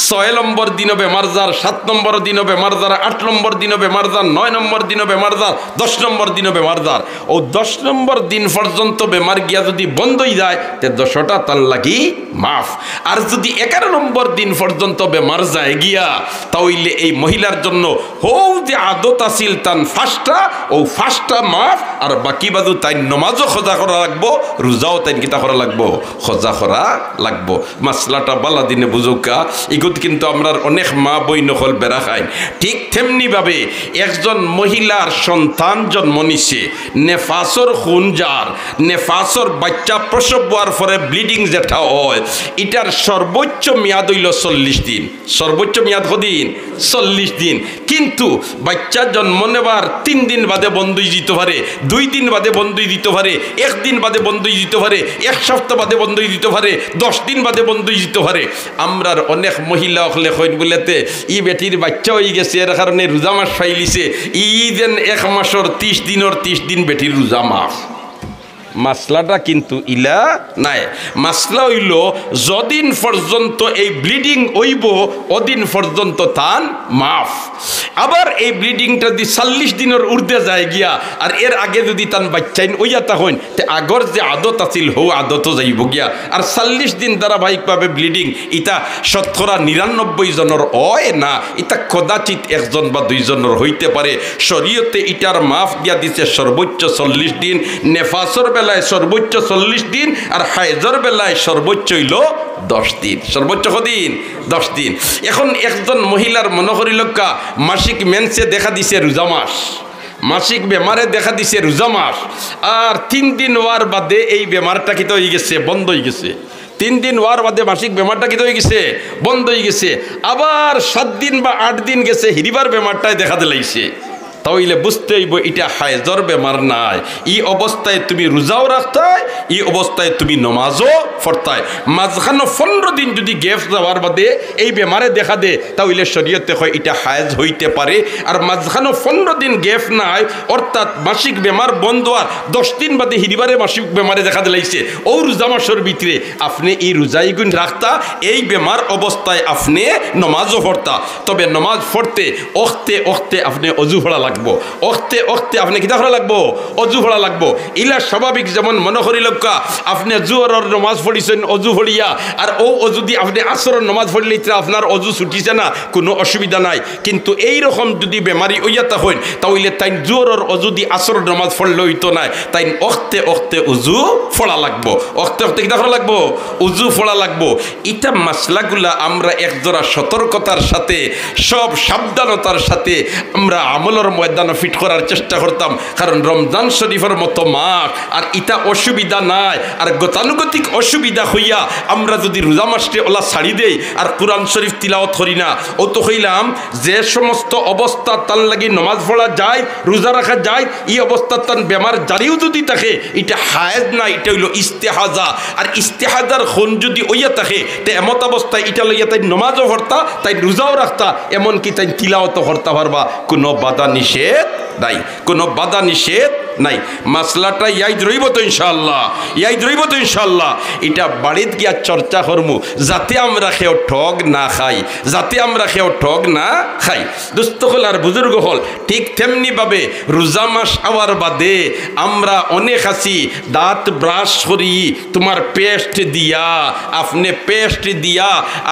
ছয় নম্বর দিনও বেমার যার, সাত নম্বর দিনও বেমার যার, আট নম্বর দিনও বেমার যার, নয় নম্বর দিনও বেমার যার, দশ নম্বর দিনও বেমার যার। অউ দশ নম্বর দিন পর্যন্ত বেমার গিয়া যুদি বন্ধ অই যায়, তে দশটা তার লাগি মাফ। আর যুদি এগারো নম্বর দিন পর্যন্ত বেমার যায় গিয়া, তাইলে এই মহিলার জন্য হউ যে আদত আছিল তান পাঁচটা, অউ পাঁচটা মাফ, আর বাকি বাদু তাইন নমাজও কজা করা লাগবো, রোজাও তাইন কিতা করা লাগবো? কজা করা লাগবো। মাসলাটা বালা দিনে বুঝউক্কা, ইগুত কিন্তু আমরার অনেক মা বইন অকল বেড়া খাইন। ঠিক তেমনি ভাবে একজন মহিলার সন্তান জন্ম নিছে, নেফাসর খুন যার, নেফাসর বাইচ্চা প্রসব অওয়ার পরে ব্লিডিং যেটা অয়, ইটার সর্বোচ্চ মেয়াদ অইলো চল্লিশ দিন। সর্বোচ্চ মেয়াদ কদিন? চল্লিশ দিন। কিন্তু বাইচ্চা জন্ম নেবার তিন দিন বাদে বন্ধ অই যিতো পারে, দুই দিন বাদে বন্ধ অই যিতো পারে, এক দিন বাদে বন্ধ অই যিতো পারে, এক সপ্তাহ বাদে বন্ধ অই যিতো পারে, দশ দিন বাদে বন্ধ অই যিতো পারে। আমরার অনেক মহিলা অকলে কইন বুলে, তে ই বেটির বাইচ্চা অই গেছে, এর কারণে রোজা মাস ফাইলিছে, ই যেন এক মাসর তিশ দিনর তিশ দিন বেটির রোজা মাফ। মাসলাটা কিন্তু ইলা নায়। মাসলা অইলো, যদিন পর্যন্ত এই ব্লিডিং অইবো, অদিন পর্যন্ত তান মাফ। আবার এই ব্লিডিংটা যুদি চল্লিশ দিনর ঊর্ধ্বে যায় গিয়া, আর এর আগে যুদি তান বাইচ্চাইন অইয়া থাকইন, তে আগর যে আদত আছিল, হউ আদতও যাইবো গিয়া। আর চল্লিশ দিন ধারাবাহিকভাবে ব্লিডিং, ইটা শতকরা নিরানব্বই জনর অয় না, ইটা কদাচিৎ একজন বা দুইজনর অইতে পারে। শরীয়তে ইটার মাফ দিয়া দিছে সর্বোচ্চ চল্লিশ দিন, নেফাসর বেলায় সর্বোচ্চ চল্লিশ দিন, আর হায়েজর বেলায় সর্বোচ্চ অইলো দশ দিন। সর্বোচ্চ কদিন? দশ দিন। এখন একজন মহিলার মনো করিলউক্কা মাসিক মেন্সে দেখা দিছে রোজা মাস, মাসিক বেমারে দেখা দিছে রোজা মাস, আর তিন দিন অওয়ার বাদে এই বেমারটা কিতা অই গেছে? বন্ধ অই গেছে। তিন দিন অওয়ার বাদে মাসিক বেমারটা কিতা অই গেছে? বন্ধ অই গেছে। আবার সাত দিন বা আট দিন গেছে, হিরিবার বেমারটায় দেখা দিলাইছে। তাইলে বুঝতে অইবো ইটা হায়েজর বেমার নায়। ই অবস্থায় তুমি রোজাও রাখতায়, ই অবস্থায় তুমি নমাজও পড়তায়। মাঝখানো পনরো দিন যুদি গ্যাপ যাওয়ার বাদে এই বেমারে দেখা দে, তাইলে শরীয়তে কয় ইটা হায়েজ অইতে পারে। আর মাঝখানো পনরো দিন গ্যাপ নাই, অর্থাৎ মাসিক বেমার বন্ধ অওয়ার দশ দিন বাদে হিরিবারে মাসিক বেমারে দেখা দিলাইছে, অউ রোজা মাসর ভিতরে আপনে ই রোজা ইগুন রাখতা, এই বেমার অবস্থায় আপনে নমাজও পড়তা। তবে নমাজ পড়তে অখতে অখতে আপনে অজু পড়া লাগবো, অখতে অখতে আপনে কিতা করা লাগবো? অজু পড়া লাগবো। ইলা স্বাভাবিক, যেমন মনো করিলউক্কা আপনে জোহরর নমাজ পড়িছইন অজু পড়িয়া, আর অউ অজুদি আপনে আসরর নমাজ পড়িলে ইতা আপনার অজু ছুটিছে না, কুনু অসুবিধা নাই। কিন্তু এই রকম যুদি বেমারি অইয়া থাকইন, তাইলে তাইন জোহরর অজুদি আসরর নমাজ পড়লে অইতো নায়, তাইন অখতে অখতে অজু পড়া লাগবো, অখতে অখতে কিতা করা লাগবো? অজু পড়া লাগবো। ইতা মাসলাগুলা আমরা একজোড়া সতর্কতার সাথে, সব সাবধানতার সাথে আমরা আমলর ময়দানো ফিট করার চেষ্টা করতাম, কারণ রমজান শরীফর মতো মাস, আর ইতা অসুবিধা নাই। আর গতানুগতিক অসুবিধা অইয়া আমরা যুদি রোজা মাসরে অলা ছাড়ি দেই আর কোরআন শরীফ তিলাওয়াত করি না, অউ তো কইলাম যে সমস্ত অবস্থা তার লাগি নমাজ পড়া যায়, রোজা রাখা যায়, ই অবস্থাত তান বেমার জারিও যুদি থাকে, ইটা হায়েজ না, ইটা অইলো ইস্তেহাজা। আর ইস্তেহাজার খুন যুদি অইয়া থাকে, তে এমত অবস্থায় ইটা লইয়া তাইন নমাজও পড়তা, তাইন রোজাও রাখতা, এমনকি তাইন তিলাওয়াতও করতা পারবা, কুনু বাধা নিষেধ নাই, কুনু বাধা নিষেধ নাই। মাসলাটা ইয়াদ রইবো তো ইনশাআল্লাহ, ইয়াদ রইবো তো ইনশাআল্লাহ। ইটা বাড়িত গিয়া চর্চা করমু, যাতে আমরা কেউ ঠগ না খাই, যাতে আমরা কেউ ঠগ না খাই। দোস্ত অকল আর বুজুর্গ অকল, ঠিক তেমনি ভাবে রোজা মাস আওয়ার বাদে আমরা অনেক আছি দাঁত ব্রাশ করি, তুমার পেস্ট দিয়া, আপনে পেস্ট দিয়া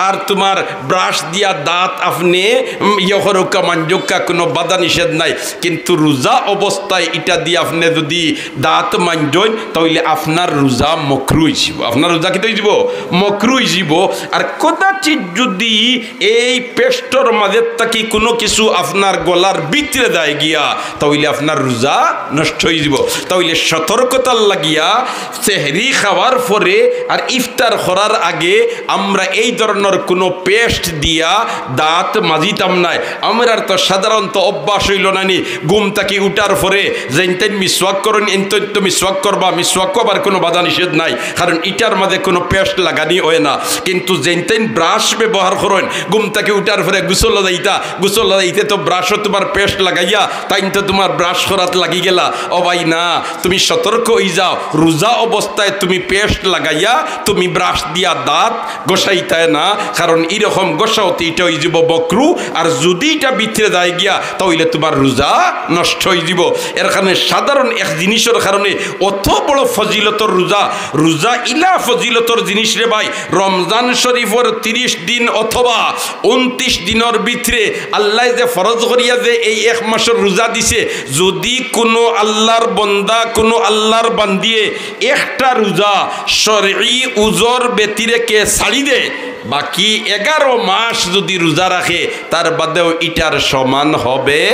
আর তুমার ব্রাশ দিয়া দাঁত আপনে, উম, ইয়ে করউক্কা, মাঞ্জউক্কা, কুনু বাধা নিষেধ নাই। কিন্তু রোজা অবস্থায় ইটা দিয়া আপনে মানে যদি দাঁত মাঞ্জইন, তাইলে আপনার রোজা মকরু অইযিবো। আপনার রোজা কিতা অইযিবো? মকরু অইযিবো। আর কদাচিৎ যদি এই পেস্টর মাঝে থাকি কুনু কিছু আপনার গলার ভিতরে যায় গিয়া, তাইলে আপনার রোজা নষ্ট অইযিবো। তাইলে সতর্কতার লাগিয়া সেহরি খাওয়ার পরে আর ইফতার করার আগে আমরা এই ধরনর কুনু পেস্ট দিয়া দাঁত মাজিতাম নায়। আমরার তো সাধারণত অভ্যাস অইলো না নি, ঘুম থাকি উঠার পরে যেইনতেইন মিসওয়াক করইন, এইনতেইন তো মিসওয়াক করবা, মিসওয়াকও আবার কুনু বাধা নিষেধ নাই, কারণ ইটার মাঝে কুনু পেস্ট লাগানি অয় না। কিন্তু যেইনতেইন ব্রাশ ব্যবহার করইন, ঘুম থাকি উঠার পরে গোসল যাইতা, গোসল যাইতে তো ব্রাশও তুমার পেস্ট লাগাইয়া তাইন তো তুমার ব্রাশ করাত লাগি গেলা। ও ভাই না, তুমি সতর্ক অইযাও, রোজা অবস্থায় তুমি পেস্ট লাগাইয়া তুমি ব্রাশ দিয়া দাঁত ঘষাইতায় না, কারণ ইরকম ঘষাওতে ইটা অইযিবো মকরু। আর যদি ইটা ভিতরে যায় গিয়া, তাইলে তুমার রোজা নষ্ট অইযিবো। এর কারণে সাধারণ এক জিনিসর কারণে অত বড় ফজিলতর রোজা, রোজা ইলা ফজিলতর জিনিস রে ভাই। রমজান শরীফর তিরিশ দিন অথবা ঊনত্রিশ দিনর ভিতরে আল্লায় যে ফরজ করিয়া যে এই এক মাসর রোজা দিছে, যদি কুনু আল্লার বন্দা, কুনু আল্লার বান্দিয়ে একটা রোজা শরঈ উজর ব্যতিরেকে ছাড়ি দেয়, বাকি এগারো মাস যদি রোজা রাখে, তার বাদেও ইটার সমান হবে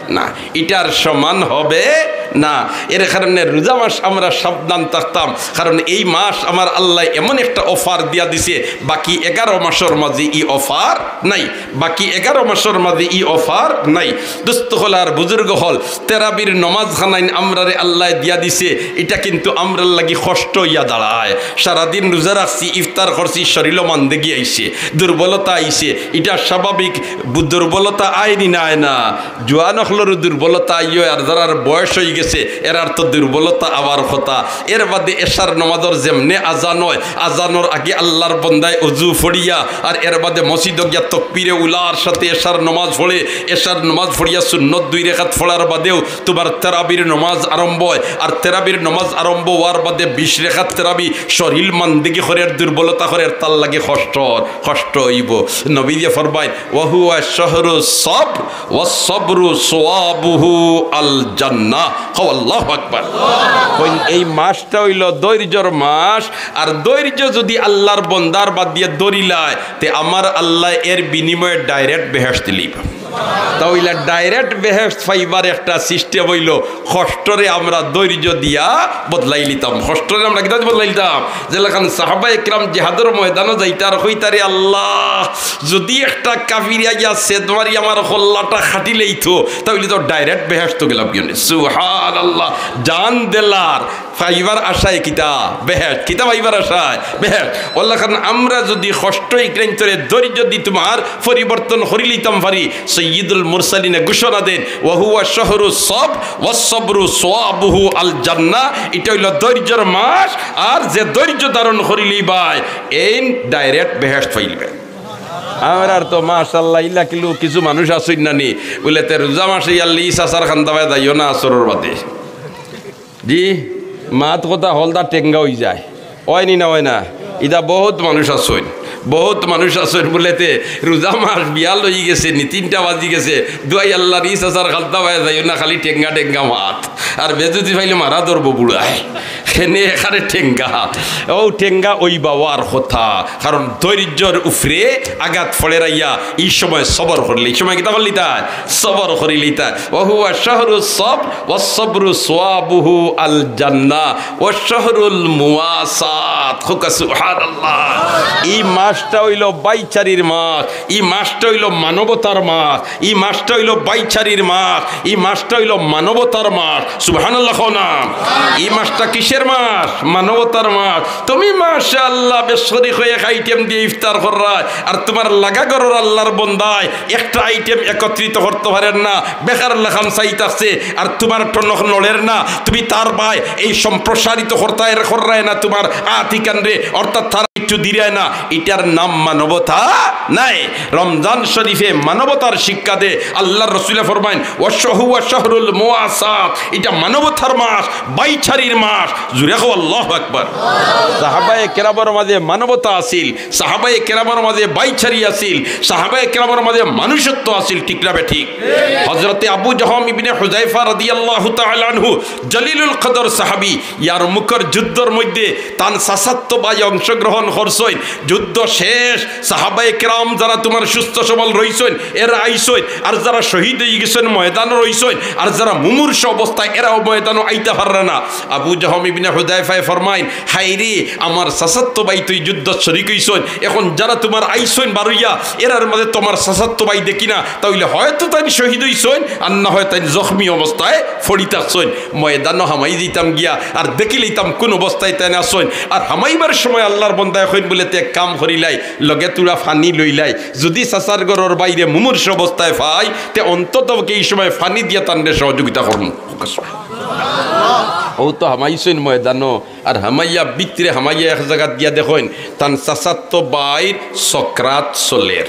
না, ইটার সমান হবে না। এর কারণে রোজা মাস আমরা সাবধান থাকতাম, কারণ এই মাস আমার আল্লায় এমন একটা অফার দিয়া দিছে, বাকি এগারো মাসর মাঝে ই অফার নাই, বাকি এগারো মাসর মাঝে ই অফার নাই। দোস্ত অকল আর বুজুর্গ অকল, তেরাবির নমাজ খানাইন আমরারে আল্লায় দিয়া দিছে, ইটা কিন্তু আমরার লাগি কষ্ট অইয়া দাঁড়ায়। সারাদিন রোজা রাখছি, ইফতার করছি, শরীলো মান্দেগি আইছে, দুর্বলতা আইছে, ইটা স্বাভাবিক। বু-, দুর্বলতা আয় নি না আয় না? জোয়ান অকলরও দুর্বলতা আইও, আর যারার বয়স অইগেছে, এরার তো দুর্বলতা আওয়ার কথা। এর বাদে এশার নমাজর যেমনে আজান অয়, আজানর আগে আল্লার বন্দায় অজু ফড়িয়া, আর এর বাদে মসজিদো গিয়া তকবিরে উলার সাথে এশার নমাজ ফড়ে, এশার নমাজ ফড়িয়া সুন্নত দুই রেকাত ফড়ার বাদেও তুমার তেরাবির নমাজ আরম্ভ অয়, আর তেরাবির নমাজ আরম্ভ অওয়ার বাদে বিশ রেকাত তেরাবি শরীল মান্দেগি করের, দুর্বলতা করের, তার লাগি কষ্ট, কষ্ট অইবো। নবীজিয়ে ফরমাইন, "ওয়া হুয়া শাহরু সবর, ওয়া সবরু সোয়াবুহু আল জান্নাহ।" কও, "আল্লাহু আকবার।" কইন, এই মাসটা অইলো ধৈর্যর মাস, আর ধৈর্য যদি আল্লার বন্দার বাদ দিয়া ধরিলায়, তে আমার আল্লায় এর বিনিময়ে direct বেহেশত দিলিবা। তা অইলা direct বেহেশত পাইবার একটা system অইলো, কষ্টরে আমরা ধৈর্য দিয়া বদলাইলিতাম। কষ্টরে আমরা কিতা দিয়া বদলাইলিতাম? যেলাখান সাহাবায়ে কেরাম জিহাদর ময়দানো যাইতা আর কইতা, "রে আল্লাহ, যদি একটা কাফিরে আইয়া ছেদ মারি আমার কল্লাটা কাটিলাইতো, তা অইলে তো direct বেহেশতো গেলাম গিয়া।" সুবহানাল্লাহ। জান দিলার পাইবার আশায় কিতা? বেহেশত। কিতা পাইবার আশায়? বেহেশত। অলাখান আমরা যদি কষ্ট ইকরাইন্তরে ধৈর্য দি তুমার পরিবর্তন করিলিতাম পারি, সাইয়্যিদুল মুরসালিনে ঘোষণা দেন, "ওয়া হুয়া শাহরু সব, ওয়া সবরু সোয়াবুহু আল জান্নাহ।" ইটা অইলো ধৈর্যর মাস, আর যে ধৈর্য ধারণ করিলিবায়, এইন direct বেহেশত পাইলিবায়। আমরার তো মাশাআল্লাহ ইলা কিলু কিছু মানুষ আছইন না নি, বুলে, "তে রোজা মাসে ইয়াল্লি ই চাচার খান্দাবায় যাইও না আসরর বাদে।" জি, মাত কথা হলদা টেঙ্গা অইযায়। অয় নি না, অয় না? ইতা বউত মানুষ আছইন, বউত মানুষ আছইন বুলে, "তে রোজা মাস বিয়াল অইগেছে নি, তিনটা বাজিগেছে, দুয়াই আল্লার ই চাচার খান্দাবায় যাইও না, খালি টেঙ্গা টেঙ্গা মাত। আর বেজুতি পাইলে মারা ধরবো বুড়ায়।" কেনে এখানে টেঙ্গা? অউ টেঙ্গা অইবা অওয়ার কথা। কারণ ধৈর্যর উপরে আঘাত পড়ের আইয়া, ই সময় সবর করিলে, ই সময় কিতা করিলিতায়? সবর করিলিতায়। "ওয়া হুয়া শাহরু সব, ওয়া সবরু সোয়াবুহু আল জান্নাহ, ওয়া শাহরুল মুওয়াসাত।" কউক্কা সুবহানাল্লাহ। ই মাসটা অইলো ভাইচারির মাস, ই মাসটা অইলো মানবতার মাস, ই মাসটা অইলো ভাইচারির মাস, ই মাসটা অইলো মানবতার মাস। সুবহানাল্লাহ কও না। ই মাসটা কিসের মাস? মানবতার মাস। তুমি মাশাআল্লাহ বেশ করি কয়েক item দিয়া ইফতার কররায়, আর তুমার লাগা ঘরর আল্লার বন্দায় একটা item একত্রিত করতো পারের না, বেকার লাখান চাই থাকছে, আর তুমার টনক নড়ের না, তুমি তার বায় এই সম্প্রসারিত করতায় কররায় না তুমার আতিকানরে, অর্থাৎ তার কিচ্ছু দিরায় না, ইটার নাম মানবতা নায়। রমজান শরীফে মানবতার শিক্ষা দে। আল্লাহর রসুলে ফরমাইন, "ওয়াশহু ওয়া শাহরুল মুওয়াসাত", ইটা মানবতার মাস, ভাইচারির মাস। জুরে কও, আল্লাহু আকবার। সাহাবায়ে কেরামর মাঝে মানবতা আছিল, সাহাবায়ে কেরামর মাঝে ভাইচারি আছিল, সাহাবায়ে কেরামর মাঝে মানুষত্ব আছিল, ঠিক না বেঠিক? হযরতে আবু জহম ইবনে হুযায়ফা রাদিয়াল্লাহু তাআলা আনহু, জলিলুল কদর সাহাবী, ইয়ারমুকর যুদ্ধর মধ্যে তান চাচাতো ভাই অংশগ্রহণ করছইন। যুদ্ধ শেষ, সাহাবায়ে কেরাম যারা তুমার সুস্থ সবল রইছইন, এরা আইছইন, আর যারা শহীদ অইগেছইন ময়দানো রইছইন, আর যারা মুমূর্ষ অবস্থায় এরাও ময়দানো আইতা পাররা না। আবু জহম ইবনে হুযায়ফায় ফরমাইন, "হায়রে, আমার চাচাতো ভাই তো ই যুদ্ধত শরিক অইছইন, এখন যারা তুমার আইছইন বারইয়া, এরার মাঝে তো আমার চাচাতো ভাই দেখি না, তা অইলে হয়তো তাইন শহীদ অইছইন, আর না হয় তাইন জখমি অবস্থায় পড়ি থাকছইন।" ময়দানো হামাই দিতাম গিয়া, আর দেখিলিতাম কুন অবস্থায় তাইন আছইন। আর হামাইবার সময় আল্লাহর বন্দায় কইন বুলে, "তে এক কাম করিলাই, লগে থুড়া পানি লইলাই, যুদি চাচার ঘরর ভাইরে মুমূর্ষ অবস্থায় পাই, তে অন্তত পক্ষে ই সময় পানি দিয়া তানরে সহযোগিতা করমু।" অউ তো হামাইছইন ময়দানো, আর হামাইয়া ভিতরে হামাইয়া এক জাগাত গিয়া দেখইন, তান চাচাতো ভাইর সকরাত চলের।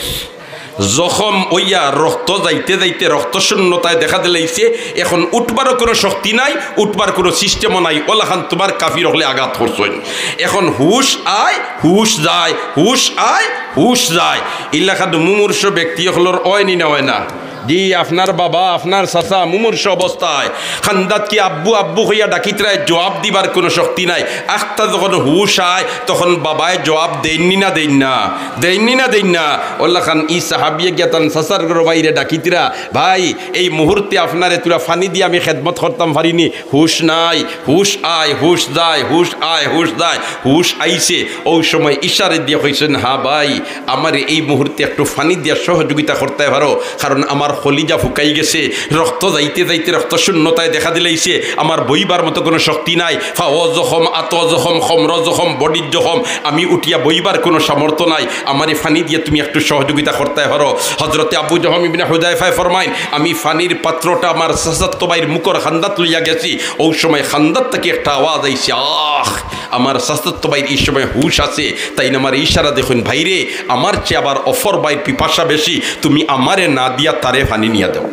জখম অইয়া রক্ত যাইতে যাইতে রক্ত শূন্যতায় দেখা দিলাইছে। এখন উঠবারও কুনু শক্তি নাই, উঠবার কুনু system-ও নাই। অলাখান তুমার কাফির অকলে আঘাত করছইন। এখন হুশ আয়, হুশ যায়, হুশ আয়, হুশ যায়। ইলাখান মুমূর্ষ ব্যক্তি অকলর অয় নি না অয় না? জি, আপনার বাবা, আপনার চাচা মুমূর্ষ অবস্থায় কান্দাত কি আব্বু আব্বু কইয়া ডাকিতরায়, জবাব দিবার কুনু শক্তি নাই। আখতা যখন হুশ আয়, তখন বাবায় জবাব দেইন নি না দেইন না? দেইন নি না দেইন না? অলাখান ই সাহাবিয়ে গিয়া তান চাচার ঘরর ভাইরে ডাকিতরা, "ভাই, এই মুহূর্তে আপনারে থুড়া পানি দিয়া আমি খেদমত করতাম পারি নি, হুশ নাই, হুশ আয়, হুশ যায়, হুশ আয়, হুশ যায়।" হুশ আইছে, অউ সময় ইশারা দিয়া কইছইন, "হ্যাঁ ভাই, আমারে এই মুহূর্তে একটু পানি দিয়া সহযোগিতা করতায় পারো, কারণ আমার কলিজা ফুকাই গেছে, রক্ত যাইতে যাইতে রক্ত শূন্যতায় দেখা দিলাইছে, আমার বইবার মতো কুনু শক্তি নাই, পাও জখম, আতো জখম, কমরো জখম, বডির জখম, আমি উঠিয়া বইবার কুনু সামর্থ্য নাই, আমারে পানি দিয়া তুমি একটু সহযোগিতা করতায় পারো।" হযরতে আবু জহম ইবনে হুযায়ফায় ফরমাইন, "আমি পানির পাত্রটা আমার চাচাতো ভাইর মুখর কান্দাত লইয়া গেছি, অউ সময় কান্দাত থাকি একটা আওয়াজ আইছে, আহ!" আমার চাচাতো ভাইর ই সময় হুশ আছে, তাইন আমারে ইশারা দিয়া কইন, "ভাইরে, আমার চেয়ে আবার অপর ভাইর পিপাসা বেশি, তুমি আমারে না দিয়া তারে পানি নিয়া দেও।"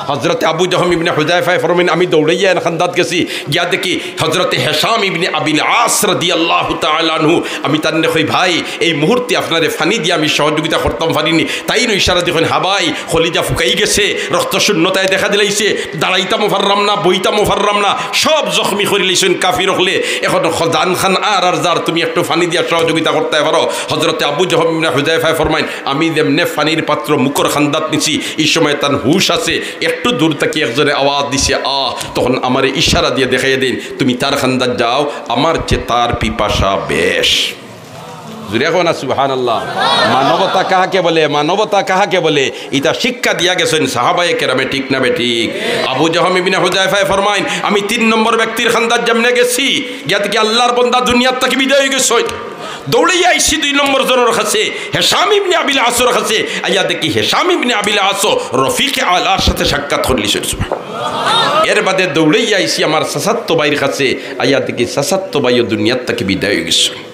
হযরতে আবু জহম ইবনে হুযায়ফায় ফরমাইন, আমি দৌড়াইয়া এন কান্দাত গেছি, গিয়া দেখি হযরতে হিশাম ইবনে আবিল আস রাদিয়াল্লাহু তাআলা আনহু, আমি তানরে কই, "ভাই, এই মুহূর্তে আপনারে পানি দিয়া আমি সহযোগিতা করতাম পারি নি।" তাইন ইশারা দিয়া কইন, "হ্যাঁ ভাই, কলিজা ফুকাই গেছে, রক্ত শূন্যতায় দেখা দিলাইছে, দাঁড়াইতামও পাররাম না, বইতামও পাররাম না, সব জখমি করিলাইছইন কাফির অকলে। এখন খ-, জান খান আর আর যার, তুমি একটু পানি দিয়া সহযোগিতা করতায় পারো।" হযরতে আবু জহম ইবনে হুযায়ফায় ফরমাইন, আমি যেমনে পানির পাত্র মুখর কান্দাত নিছি, ই সময় তান হুশ আছে, একটু দূর থাকি একজনে আওয়াজ দিছে, "আহ!" তখন আমারে ইশারা দিয়া দেখাইয়া দেইন, "তুমি তার কান্দাত যাও, আমার চেয়ে তার পিপাসা বেশ।" জুরে কও না সুবহানাল্লাহ। মানবতা কাহাকে বলে? মানবতা কাহাকে বলে? ইতা শিক্ষা দিয়া গেছইন সাহাবায়ে কেরামে, ঠিক না বেঠিক? আবু জহম ইবনে হুযায়ফায় ফরমাইন, আমি তিন নম্বর ব্যক্তির কান্দাত যেমনে গেছি, গিয়া দেখি আল্লাহর বন্দা দুনিয়ার থাকি বিদায় অইগেছইন। দৌড়াইয়া আইছি দুই নম্বর জনর কাছে, হিশাম ইবনে আবিল আসর কাছে। আইয়া দেখি হিশাম ইবনে আবিল আসও রফিকে আলার সাথে সাক্ষাৎ করিলিছইন। সুবহানাল্লাহ। এর বাদে দৌড়াইয়া আইছি আমার চাচাতো ভাইর কাছে, আইয়া দেখি চাচাতো ভাইও দুনিয়ার থাকি বিদায় অইগেছে।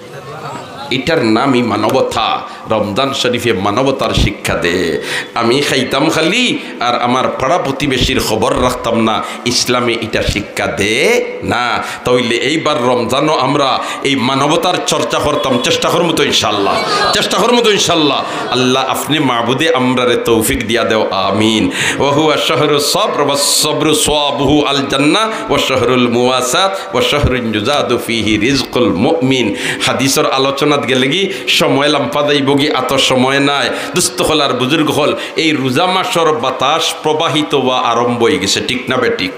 ইটার নামই মানবতা। রমজান শরীফে মানবতার শিক্ষা দে। আমি খাইতাম খালি আর আমার পাড়া প্রতিবেশীর খবর রাখতাম না, ইসলামে ইটা শিক্ষা দে না। তা অইলে এইবার রমজানও আমরা এই মানবতার চর্চা করতাম, চেষ্টা করমু তো ইনশাআল্লাহ, চেষ্টা করমু তো ইনশাআল্লাহ। আল্লাহ আপনে মাবুদে আমরারে তৌফিক দিয়া দেও, আমিন। ওয়া হুয়া শাহরু সবর ওয়া সবরু সওয়াবুহু আল জান্নাহ ওয়া শাহরুল মুওয়াসাত ওয়া শাহরুন ইউজাদু ফিহি রিজকুল মুমিন। হাদিসর আলোচনাত গেলেগি সময় লাম্পা যাইবোগি, আতো সময় নাই। দুস্ত অকল আর বুজুর্গ অকল, এই রোজা মাসর বাতাস প্রবাহিত অওয়া আরম্ভ অইগেছে, ঠিক না বেঠিক?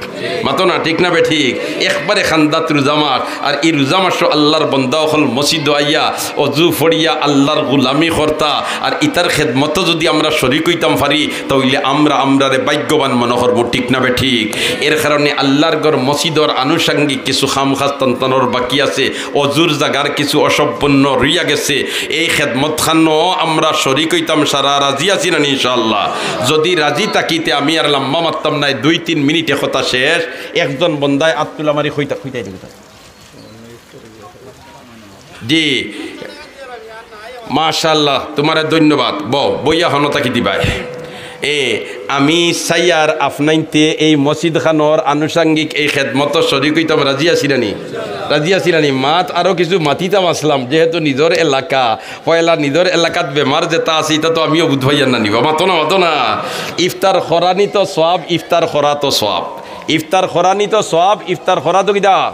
মাতো না, ঠিক না বেঠিক? একবারে কান্দাত রোজা মাস, আর ই রোজা মাসো আল্লাহর বন্দা অকল মসজিদো আইয়া অজু ফড়িয়া আল্লাহর গুলামি করতা, আর ইতার খেদমতো যুদি আমরা শরিক অইতাম পারি, তা অইলে আমরা আমরারে ভাগ্যবান মনো করমু, ঠিক না বেঠিক? এর কারণে আল্লাহর ঘর মসজিদর আনুষঙ্গিক কিছু কাম কাজ তান তানোর বাকি আছে, অজুর জাগার কিছু অসম্পূর্ণ রইয়া গেছে, এই খেদমতখানো আমরা শরিক অইতাম সারা, রাজি আছি না নি ইনশাআল্লাহ? যুদি রাজি থাকি তে আমি আর লাম্বা মাততাম নায়, দুই তিন মিনিটে কথা শেষ। একজন বন্দায় আত তুলা মারি কইতা, কইতাই দেখি। জি, মাশাআল্লাহ, তুমারে ধন্যবাদ। বও, বইয়া হনো থাকি দিবায়। এ, আমি চাইয়ার আফনাইন্তে এই মসজিদ খানোর আনুষঙ্গিক এই খেদমতো শরিক অইতাম, রাজি আছিলানি? রাজি আছিলানি? মাত আরো কিছু মাতিতাম আছলাম, যেহেতু নিজর এলাকা, পয়লা নিজর এলাকাত বেমার যেতা আছে, ইতা তো আমিও বুঝবাইয়ার না নিবা। মাতো না, মাতো না। ইফতার করানি তো সওয়াব, ইফতার করা তো সওয়াব। ইফতার করানি তো সওয়াব, ইফতার করা তো কিতা?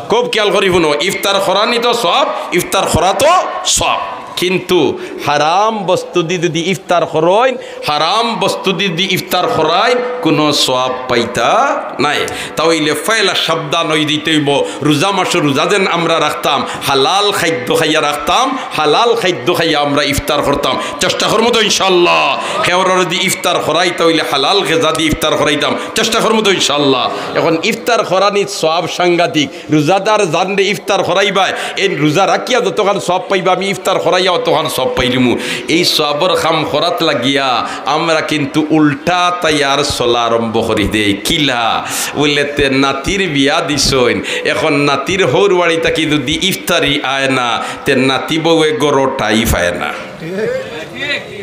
খুব খেয়াল করি হুনো, ইফতার করানি তো সওয়াব, ইফতার করা তো সওয়াব। কিন্তু হারাম বস্তুদি যুদি ইফতার করইন, হারাম বস্তুদি যুদি ইফতার করাইন, কুনু সওয়াব পাইতা নায়। তা অইলে পয়লা সাবধান অই দিতে অইবো, রোজা মাসো রোজা যেন আমরা রাখতাম, হালাল খাদ্য খাইয়া রাখতাম, হালাল খাদ্য খাইয়া আমরা ইফতার করতাম। চেষ্টা করমু তো ইনশাআল্লাহ। কেউরর যুদি ইফতার করাইতা অইলে হালাল গেজা দি ইফতার করাইতাম। চেষ্টা করমু তো ইনশাআল্লাহ। এখন ইফতার করানিত সওয়াব সাংঘাতিক। রোজাদার জানরে ইফতার করাইবায়, এই রোজা রাখিয়া যতখান সওয়াব পাইবা, আমি ইফতার করাইয়া অতখান সওয়াব পাইলিমু। এই সওয়াবর কাম করাত লাগিয়া আমরা কিন্তু উল্টা তাইয়ার চলা আরম্ভ করি দেই। কিলা? বুলে তে নাতির বিয়া দিছইন, এখন নাতির হউর বাড়ি থাকি যুদি ইফতারি আয় না, তে নাতি বউয়ে গরো ঠাই পায় না।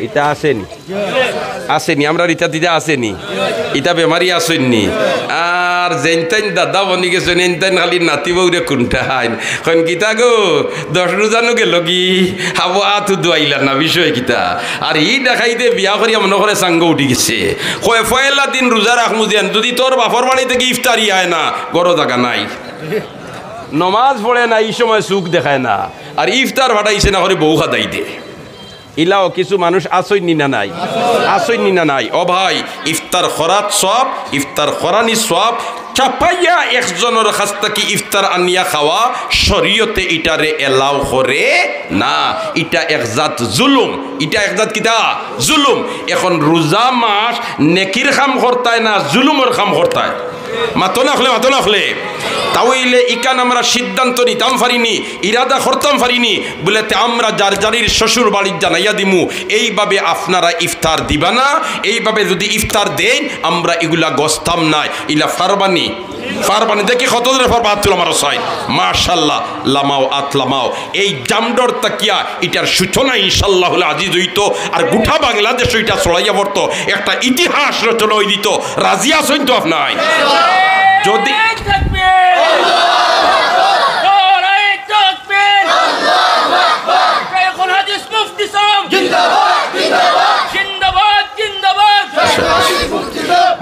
ইতা আছেনি? আছেনি? আমরার ইতা দিদা আছেনি? ইতা বেমারি আছইননি? আর যেইনতাইন দাদা বনি গেছইন, এইনতাইন খালি নাতি বউরে কুন্ঠাইন। কইন, "কিতা গো, দশ রোজানু গেলগি? হাবো আতু দুয়াইলা না, বিষয় কিতা?" আর ই দেখাইতে বিয়া করিয়া মনো করে চাঙ্গো উঠি গেছে। কয়, "পয়লা দিন রোজা রাখমু যেন, যুদি তোর বাপর বাড়ি থাকি ইফতারি আয় না, গরো জাগা নাই।" নমাজ পড়ে না, ই সময় চউখ দেখায় না, আর ইফতার ফাটাইছে না করি বউ খাদাই দে। ইলাও কিছু মানুষ আছইননি না নাই? আছইননি না নাই? ও ভাই, ইফতার করাত সওয়াব, ইফতার করানি সওয়াব। চাপাইয়া একজনর কাছ থাকি ইফতার আনিয়া খাওয়া শরীয়তে ইটারে allow করে না। ইটা এক জাত জুলুম, ইটা এক জাত কিতা? জুলুম। এখন রোজা মাস নেকির কাম করতায় না জুলুমর কাম করতায়? মাতো না অকলে, মাতো না অকলে। তা অইলে ইখান আমরা সিদ্ধান্ত নিতাম পারিনি, ইরাদা করতাম পারিনি, বুলে তে আমরা যার যারির শ্বশুর বাড়িত জানাইয়া দিমু, এইভাবে আপনারা ইফতার দিবা না, এইভাবে যুদি ইফতার দেইন, আমরা ইগুলা গছতাম নায়। ইলা পারবানি? পারবানি? দেখি কত জনে পারবা, আত তুলো আমার সাইন। মাশাআল্লাহ, লামাও, আত লামাও। এই জামডর তাকিয়া ইটার সূচনা ইনশাআল্লাহুল আজিজ অইতো, আর গোটা বাংলাদেশো ইটা ছড়াইয়া পড়তো, একটা ইতিহাস রচনা অই দিতো। রাজি আছইন তো আপনারা? যদি নারায়ে তাকবীর! নারায়ে তাকবীর! শাইখুল হাদিস মুফতি সাহেব! জিন্দাবাদ! জিন্দাবাদ! জিন্দাবাদ! জিন্দাবাদ!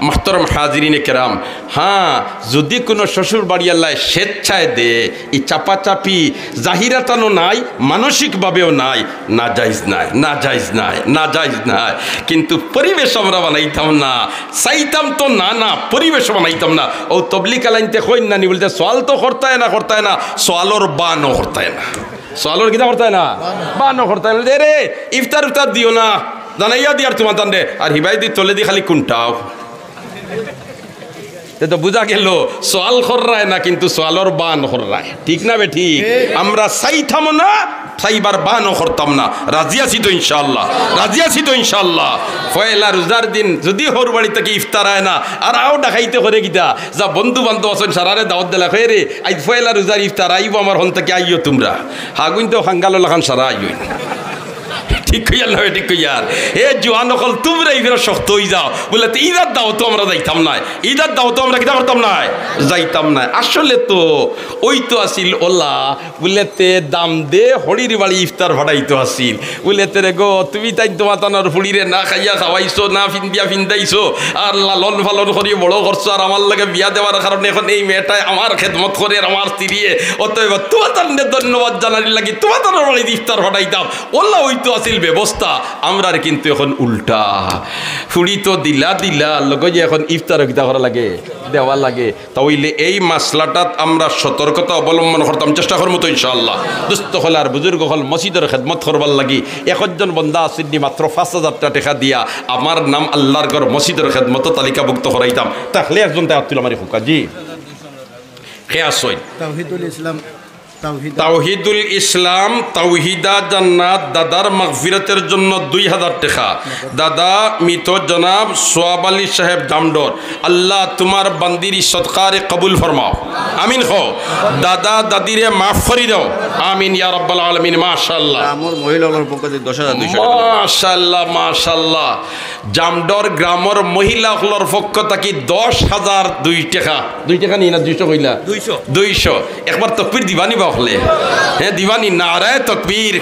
মুহতারাম হাজিরিনে কেরাম, হ্যাঁ, যুদি কুনু শ্বশুর বাড়িআলায় স্বেচ্ছায় দে, ই চাপাচাপি জাহিরাতানও নাই, মানসিকভাবেও নাই, নাজাইজ নায়, নাজাইজ নায়, নাজাইজ নায়। কিন্তু পরিবেশ আমরা বানাইতাম না, চাইতাম তো না, না, পরিবেশ বানাইতাম না। অউ তবলিগ আলাইন্তে কইন না নি বুলে, সওয়াল তো করতায় না, করতায় না, সওয়ালর বানও করতায় না। সওয়ালর কিতা করতায় না? বানও করতায় না। বুলে, "এরে, ইফতার উফতার দিও না, জানাইয়া দিয়ার তুমার তানরে।" আর হিবায়দি তলেদি খালি কুন্ঠাও। তে তো বুঝা গেলো, সওয়াল কররায় না, কিন্তু সওয়ালর বান কররায়। ঠিক না বেঠিক? আমরা চাইতামও না, চাইবার বানও করতাম না। রাজি আছি তো ইনশাআল্লাহ? রাজি আছি তো ইনশাআল্লাহ? পয়লা রোজার দিন যুদি হউর বাড়ি থাকি ইফতার আয় না, আর আও ডাকাইতে করে কিতা? যা বন্ধু বান্ধব আছইন, সারারে দাওয়াত দিলা, কয়, "রে, আইজ পয়লা রোজার ইফতার আইবো আমার হন থাকি, আইও তুমরা।" হাগুইন তো খাঙ্গালর লাখান সারা আইও। ঠিক কইয়ার না, ঠিক কইয়ার। এ জুয়ান অকল, তুমরা ইবায় শক্ত অই যাও। বুলে, "তে ইদার দাওয়াতো আমরা যাইতাম নায়, ইদার দাওয়াতো আমরা কিতা করতাম নায়, যাইতাম নায়।" আসলে তো অউ তো আছিল অলা, বুলে, "তে দাম দে হড়ির বাড়ি ইফতার ফাটাইতো আছিল।" বুলে, "তে রে গো, তুমি তাইন তুমার তানর ফুড়িরে না খাইয়া খাওয়াইছো, না ফিন্দিয়া ফিন্দাইছো, আর লালন পালন করি বড় করছো, আর আমার লগে বিয়া দেওয়ার কারণে এখন এই মেয়েটায় আমার খেদমত করের, আমার স্ত্রীয়ে, অতএব তুমার তানরে ধন্যবাদ জানানির লাগি তুমার তানর বাড়িত ইফতার ফাটাইতাম।" অলা অউ তো আছিল ব্যবস্থা, আমরার কিন্তু এখন উল্টা। ফুড়ি তো দিলা দিলা, লগে যে এখন ইফতারও কিতা করা লাগে, দেওয়া লাগে। তা অইলে এই মাসলাটাত আমরা সতর্কতা অবলম্বন করতাম, চেষ্টা করমু তো ইনশাআল্লাহ। দোস্ত অকল আর বুজুর্গ অকল, মসজিদর খেদমত করবার লাগি একজন বন্দা আছইন নি মাত্র পাঁচ হাজার টেকা দিয়া, আমার নাম আল্লার ঘর মসজিদর খেদমতো তালিকাভুক্ত করাইতাম। তাইলে একজন তাই আত তুলো আমারে কউক্কা, জি। কে আছইন? তাওহিদুল ইসলাম। তাওহিদুল ইসলাম, তাওহিদা জান্নাত, দাদার মাগফিরাতের জন্য দুই হাজার টেকা। দাদা মৃত জনাব সোয়াব আলী সাহেব জামডর, আল্লাহ তুমার বান্দির ই সদকারে কবুল ফরমাও। আমিন কও। দাদা দাদিরে মাফ করি দাও। আমিন ইয়া রাব্বাল আলামিন। মাশাআল্লাহ। আমার মহিলা অকলর পক্ষ থাকি দশ হাজার দুইশো টেকা। মাশাআল্লাহ, মাশাআল্লাহ। জামডর গ্রামর মহিলা অকলর পক্ষ থাকি দশ হাজার দুই টেকা। দুই টেকা নি না দুইশো কইলা? দুইশো। দুইশো। একবার তকবীর দিবানি বা অকলে? হ্যাঁ, দিবানি। নারায়ে তকবীর।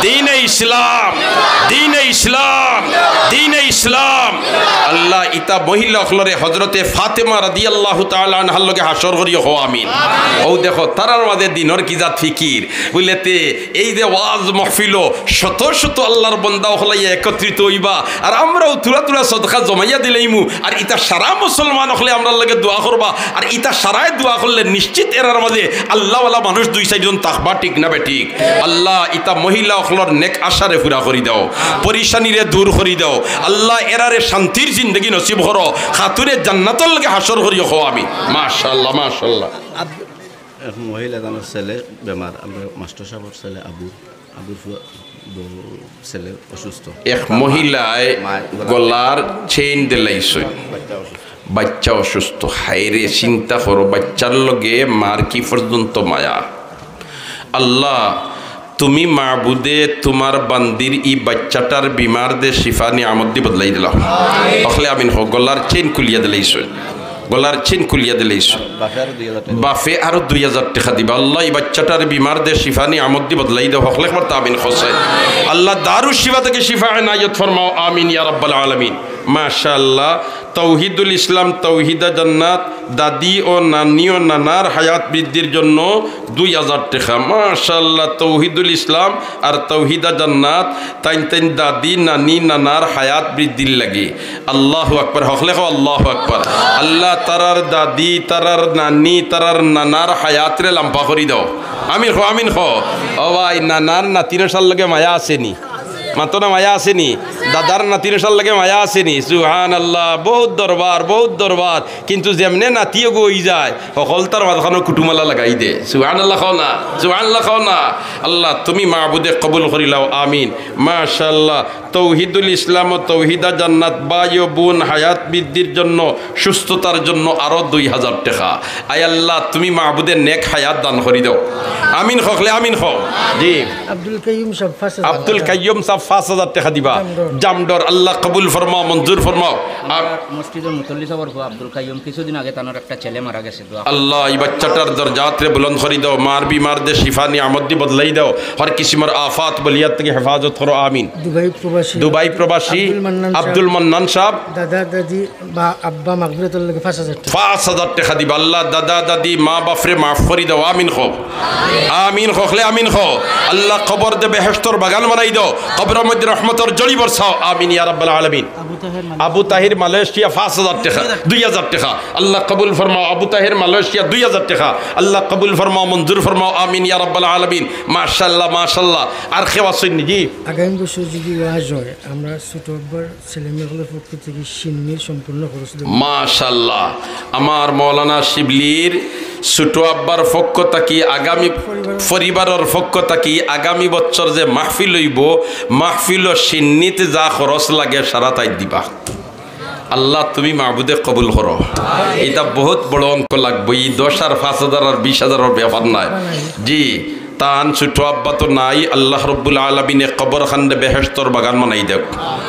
দ্বীনে ইসলাম, দ্বীনে ইসলাম, দ্বীনে ইসলাম। আল্লাহ ইতা মহিলা অকলরে হযরতে ফাতেমা রাদিয়াল্লাহু তাআলা আনহার লগে হাশর করিও, কও আমিন। অউ দেখো, তারার মাঝে দ্বীনর কি জাত ফিকির। বুলে তে এই যে ওয়াজ মাহফিলো শত শত আল্লাহর বন্দা অকল আইয়া একত্রিত অইবা, আর আমরাও থুড়া থুড়া সদকা জমাইয়া দিলাইমু, আর ইতা সারা মুসলমান অকলে আমরার লগে দোয়া করবা, আর ইতা সারায় দোয়া করলে নিশ্চিত এরার মাঝে আল্লাহওয়ালা মানুষ দুই চাইরজন থাকবা, ঠিক না বেঠিক? আল্লাহ ইতা মহিলা অকলর নেক আশারে পুরা করি দাও, পরিশানিরে দূর করি দাও। আল্লাহ এরারে শান্তির জিন্দেগি নসিব করো, খাতুনে জান্নাতর লগে হাশর করিও, কও আমিন। মাশাআল্লাহ, মাশাআল্লাহ। এক মহিলা তান ছেলে বেমার, আমরা মাস্টার সাহেবর ছেলে আবু, আবুর ফুয়া, বউ, ছেলে অসুস্থ। এক মা-, মহিলায় মা-, গলার চেইন দিলাইছইন, বাচ্চা অসুস্থ। বাচ্চা অসুস্থ। হায়রে, চিন্তা করো, বাচ্চার লগে মার কি পর্যন্ত মায়া। আল্লাহ, তুমি মাবুদে তুমার বান্দির ই বাচ্চাটার বিমার দে শিফা নিয়ামত দি বদলাই দিলাও। অকলে আমিন কও। গলার চেইন খুলিয়া দিলাইছইন। গলার চেইন খুলিয়া দিলাইছইন। বাফে আরো দুই হাজার টেকা। বাফে আরো দুই হাজার টেকা দিবা। আল্লাহ, ই বাচ্চাটার বিমার দে শিফা নিয়ামত দি বদলাই দেও। অকলে একবার তা আমিন কও চাই। আল্লাহ, দারুশ শিফা থাকি শিফা এনায়েত ফরমাও। আমিন ইয়া রাব্বাল আলামিন। মাশাআল্লাহ। তৌহিদুল ইসলাম, তৌহিদা জান্নাত, দাদি ও নানি ও নানার হায়াত বৃদ্ধির জন্য দুই হাজার টেকা। মাশাআল্লাহ। তৌহিদুল ইসলাম আর তৌহিদা জান্নাত, তাইন তাইন দাদি, নানি, নানার হায়াত বৃদ্ধির লাগি। আল্লাহু আকবার। অকলে কও আল্লাহু আকবার। আল্লাহ তারার দাদি, তারার নানি, তারার নানার হায়াতরে লাম্বা করি দাও। আমিন কও, আমিন কও। ও ভাই, নানার নাতিনর সার লগে মায়া আছে নি? মাতো না, মায়া আছে নি? দাদার নাতিনর সার লগে মায়া আছে নি? সুবহানাল্লাহ। বউত দরবার, বউত দরবার। কিন্তু যেমনে নাতি অগু অইযায়, হকলতার মাঝখানো কুটুমালা লাগাই দে। সুবহানাল্লাহ কও না, সুবহানাল্লাহ কও না। আল্লাহ, তুমি মাবুদে কবুল করিলাও, আমিন। মাশাআল্লাহ। তৌহিদুল ইসলাম ও তৌহিদা জান্নাত, ভাই ও বোন, হায়াত বৃদ্ধির জন্য, সুস্থতার জন্য আরো দুই হাজার টেকা। আয় আল্লাহ, তুমি মাবুদে নেক হায়াত দান করি দাও। আমিন কও, অকলে আমিন কও। জি। আব্দুল কাইয়ুম সাহেব পাঁচ হাজার আব্দুল কাইয়ুম সাহেব পাঁচ হাজার টেকা দিবা। জামডর। জামডর, আল্লাহ কবুল ফরমাও, মঞ্জুর ফরমাও। আম- মসজিদর মুতল্লি সাহেবর ফুয়া আব্দুল কাইয়ুম, কিছুদিন আগে তানর একটা ছেলে মারা গেছে, দোয়া। আল্লাহ, ই বাচ্চাটার দরজাতরে বুলন্দ করি দাও, মার বিমার দে শিফা নিয়ামত দি বদলাই দাও, হর কিসিমর আফাত বলিয়াত থাকি হেফাজত করো, আমিন। দুবাই প্রবাসী দুবাই প্রবাসী আব্দুল মান্নান সাহেব। আব্দুল মান্নান সাহেব। দাদা দাদি বা আব্বা মাগফিরাতর লাগি পাঁচ হাজার টেকা। পাঁচ হাজার টেকা দিবা। আল্লাহ, দাদা দাদি মা বাফরে মাফ করি দাও, আমিন কও। আমিন কও, অকলে আমিন কও। আল্লাহ, কবর দে বেহেশতর বাগান বানাই দাও, কবরর মধ্যে রহমতর জড়ি বরসাও, আমিন ইয়া রাব্বাল আলামিন। আবু তাহের মালয়েশিয়া। আবু তাহের মালয়েশিয়া পাঁচ হাজার টেকা, দুই হাজার টেকা। আল্লাহ কবুল ফরমাও। আবু তাহের মালয়েশিয়া দুই হাজার টেকা। আল্লাহ কবুল ফরমাও, মঞ্জুর ফরমাও, আমিন ইয়া রাব্বাল আলামিন। মাশাআল্লাহ, মাশাআল্লাহ। আর কেউ আছইন নি? জি। আগামী বছর যদি ওয়াজ হয়, আমরা ছোট আব্বার ছেলে মেয়েগুলোর পক্ষ থেকে শিন্নির সম্পূর্ণ খরচ দেব। মাশাআল্লাহ। আমার মৌলানা শিবলির ছোট আব্বার পক্ষ থাকি আগামী, পরিবারর পক্ষ থাকি আগামী বছর যে মাহফিল অইবো, মাহফিলো শিন্নিত যা খরচ লাগে সারা তাই দিবা। আল্লাহ, তুমি মাবুদে কবুল করো। ইটা বহুত বড় অঙ্ক লাগবো, ই দশ আর পাঁচ হাজার আর বিশ হাজারর ব্যাপার নায়। জি, তান ছোট আব্বা তো নাই, আল্লাহ রব্বুল আলামিনে কবর খানরে বেহেশতর বাগান বানাই দেউক।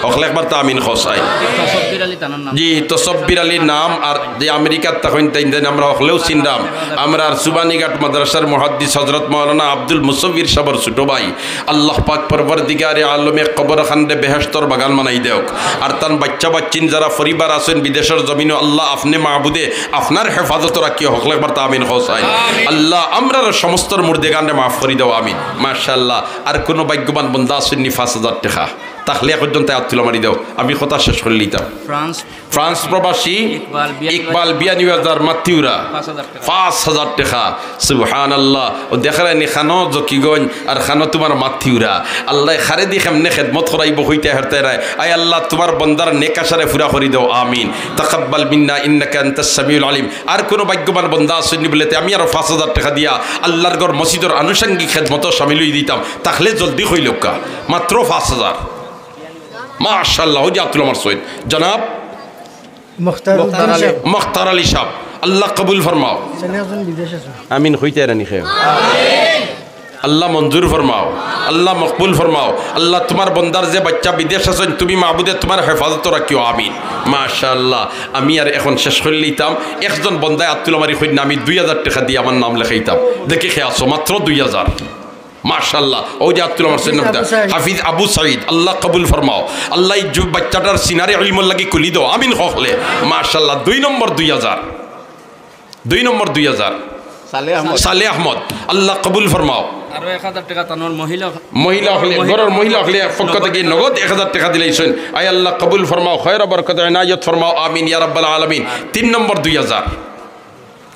অকলে একবার তো আমিন কও চাই। তসব্বির আলী তানর নাম। জি, তসব্বির আলীর নাম, আর যে আমেরিকাত থাকইন তাইন তাইন আমরা অকলেও চিনরাম। আমরার সুবানীঘাট মাদ্রাসার মুহাদ্দিস হযরত মাওলানা আব্দুল মুসব্বির সাহেবর ছোট ভাই। আল্লাহ পাক পরওয়ারদিগারে আলমে কবর খানরে বেহেশতর বাগান বানাই দেউক। আর তান বাচ্চা বাচ্চিন যারা পরিবার আছইন বিদেশর জমিনো, আল্লাহ আপনে মাবুদে আপনার হেফাজত রাখিও, অকলে একবার তো আমিন কও চাই। আল্লাহ আমরার সমস্তর মুর্দেগানরে মাফ করি দেও, আমিন। মাশাআল্লাহ। আর কোনো ভাগ্যবান বন্দা আছইন নি পাঁচ হাজার টেকা? তাহলে এখন তাই আত্তুলা মারি দাও, আমি কথা শেষ করি লিতাম। ফ্রান্স, ফ্রান্স প্রবাসী ইকবাল বিয়ানীবাজার, ইকবাল বিয়ানীবাজার মাত্তিউরা, পাঁচ হাজার টেকা। পাঁচ হাজার টেকা। সুবহানাল্লাহ। ও দেখরায়নি, খানো জকিগঞ্জ আর খানো তুমার মাত্তিউরা। আল্লায় খারে দি কেমনে খেদমত করাইবো, কইতা হেরতায় নায়। আয় আল্লাহ, তুমার বন্দার নেক আশারে পুরা করি দেও, আমিন। তাকাব্বাল মিন্না ইন্নাকা আনতাস সামিউল আলিম। আর কুনু ভাগ্যবান বন্দা আছইননি বুলে তে আমি আরো পাঁচ হাজার টেকা দিয়া আল্লার ঘর মসজিদর আনুষঙ্গিক খেদমতো শামিল অই দিতাম। তাহলে জলদি কইলউক্কা, মাত্র পাঁচ হাজার। মাশাআল্লাহ, অউ যে আত্তুলা মারছইন। জনাব মুখতার মুখতার আলী। মুখতার আলী সাব, আল্লাহ কবুল ফরমাও। ছেলে একজন বিদেশ আছে। আমিন কইতা এরানি খেয়ে। আল্লাহ মঞ্জুর ফরমাও, আল্লাহ মকবুল ফরমাও। আল্লাহ তুমার বন্দার যে বাইচ্চা বিদেশ আছইন, তুমি মাবুদে তুমার হেফাজতো রাখিও, আমিন। মাশাআল্লাহ। আমি আর এখন শেষ করি লিতাম। একজন বন্দায় আত্তুলা মারি কইন না, আমি দুই হাজার টেকা দিয়া আমার নাম লেখাইতাম। দেখি কে আছো, মাত্র দুই হাজার। মাশাআল্লাহ। অউ যে আত্তুলা মারছইন হাফিজ নামটা। আবু সাঈদ। হাফিজ আবু সাঈদ, আল্লাহ কবুল ফরমাও। আল্লাহ এই যু-, বাইচ্চাটার সিনারে ইলমর লাগি খুলি দেও। আমিন কও হকলে। মাশাআল্লাহ। দুই নম্বর দুই হাজার। দুই নম্বর দুই হাজার। সালে আহমদ। সালে আহমদ, আল্লাহ কবুল ফরমাও। আরো এক হাজার টেকা তানোর মহিলা মহিলা অকলে, মহিলা ঘরর মহিলা অকলে পক্ষ থাকি নগদ এক হাজার টেকা দিলাইছইন। আয় আল্লাহ কবুল ফরমাও, খয়র বরকত এনায়েত ফরমাও, আমিন ইয়া রাব্বাল আলামিন। তিন নম্বর দুই হাজার।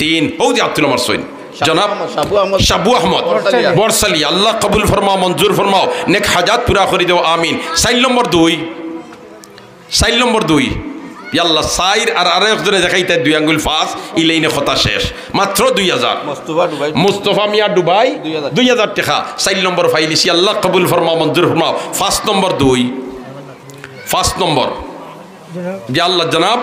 তিন, অউ যে আত্তুলা মারছইন। শাবু জনাব আহমদ, শাবু আহমদ। শাবু আহমদ। বরসালিয়া। বরসালিয়া, আল্লাহ কবুল ফরমাও, মঞ্জুর ফরমাও, নেক হাজাত পুরা করি দেও, আমিন। চাইর নম্বর দুই, চাইর নম্বর দুই। ইয়াল্লা, চাইর আর আরো একজনে দেখাইতা দুই আঙ্গুল পাঁচ, ইলাইনে কথা শেষ। মাত্র দুই হাজার। মোস্তফা ডুবাই। মোস্তফা মিয়া ডুবাই, দুই হাজার। দুই হাজার টেকা। চাইর নম্বর পাইলিছি, আল্লাহ কবুল ফরমাও, মঞ্জুর ফরমাও। পাঁচ নম্বর দুই। পাঁচ নম্বর। জি আল্লাহ, জনাব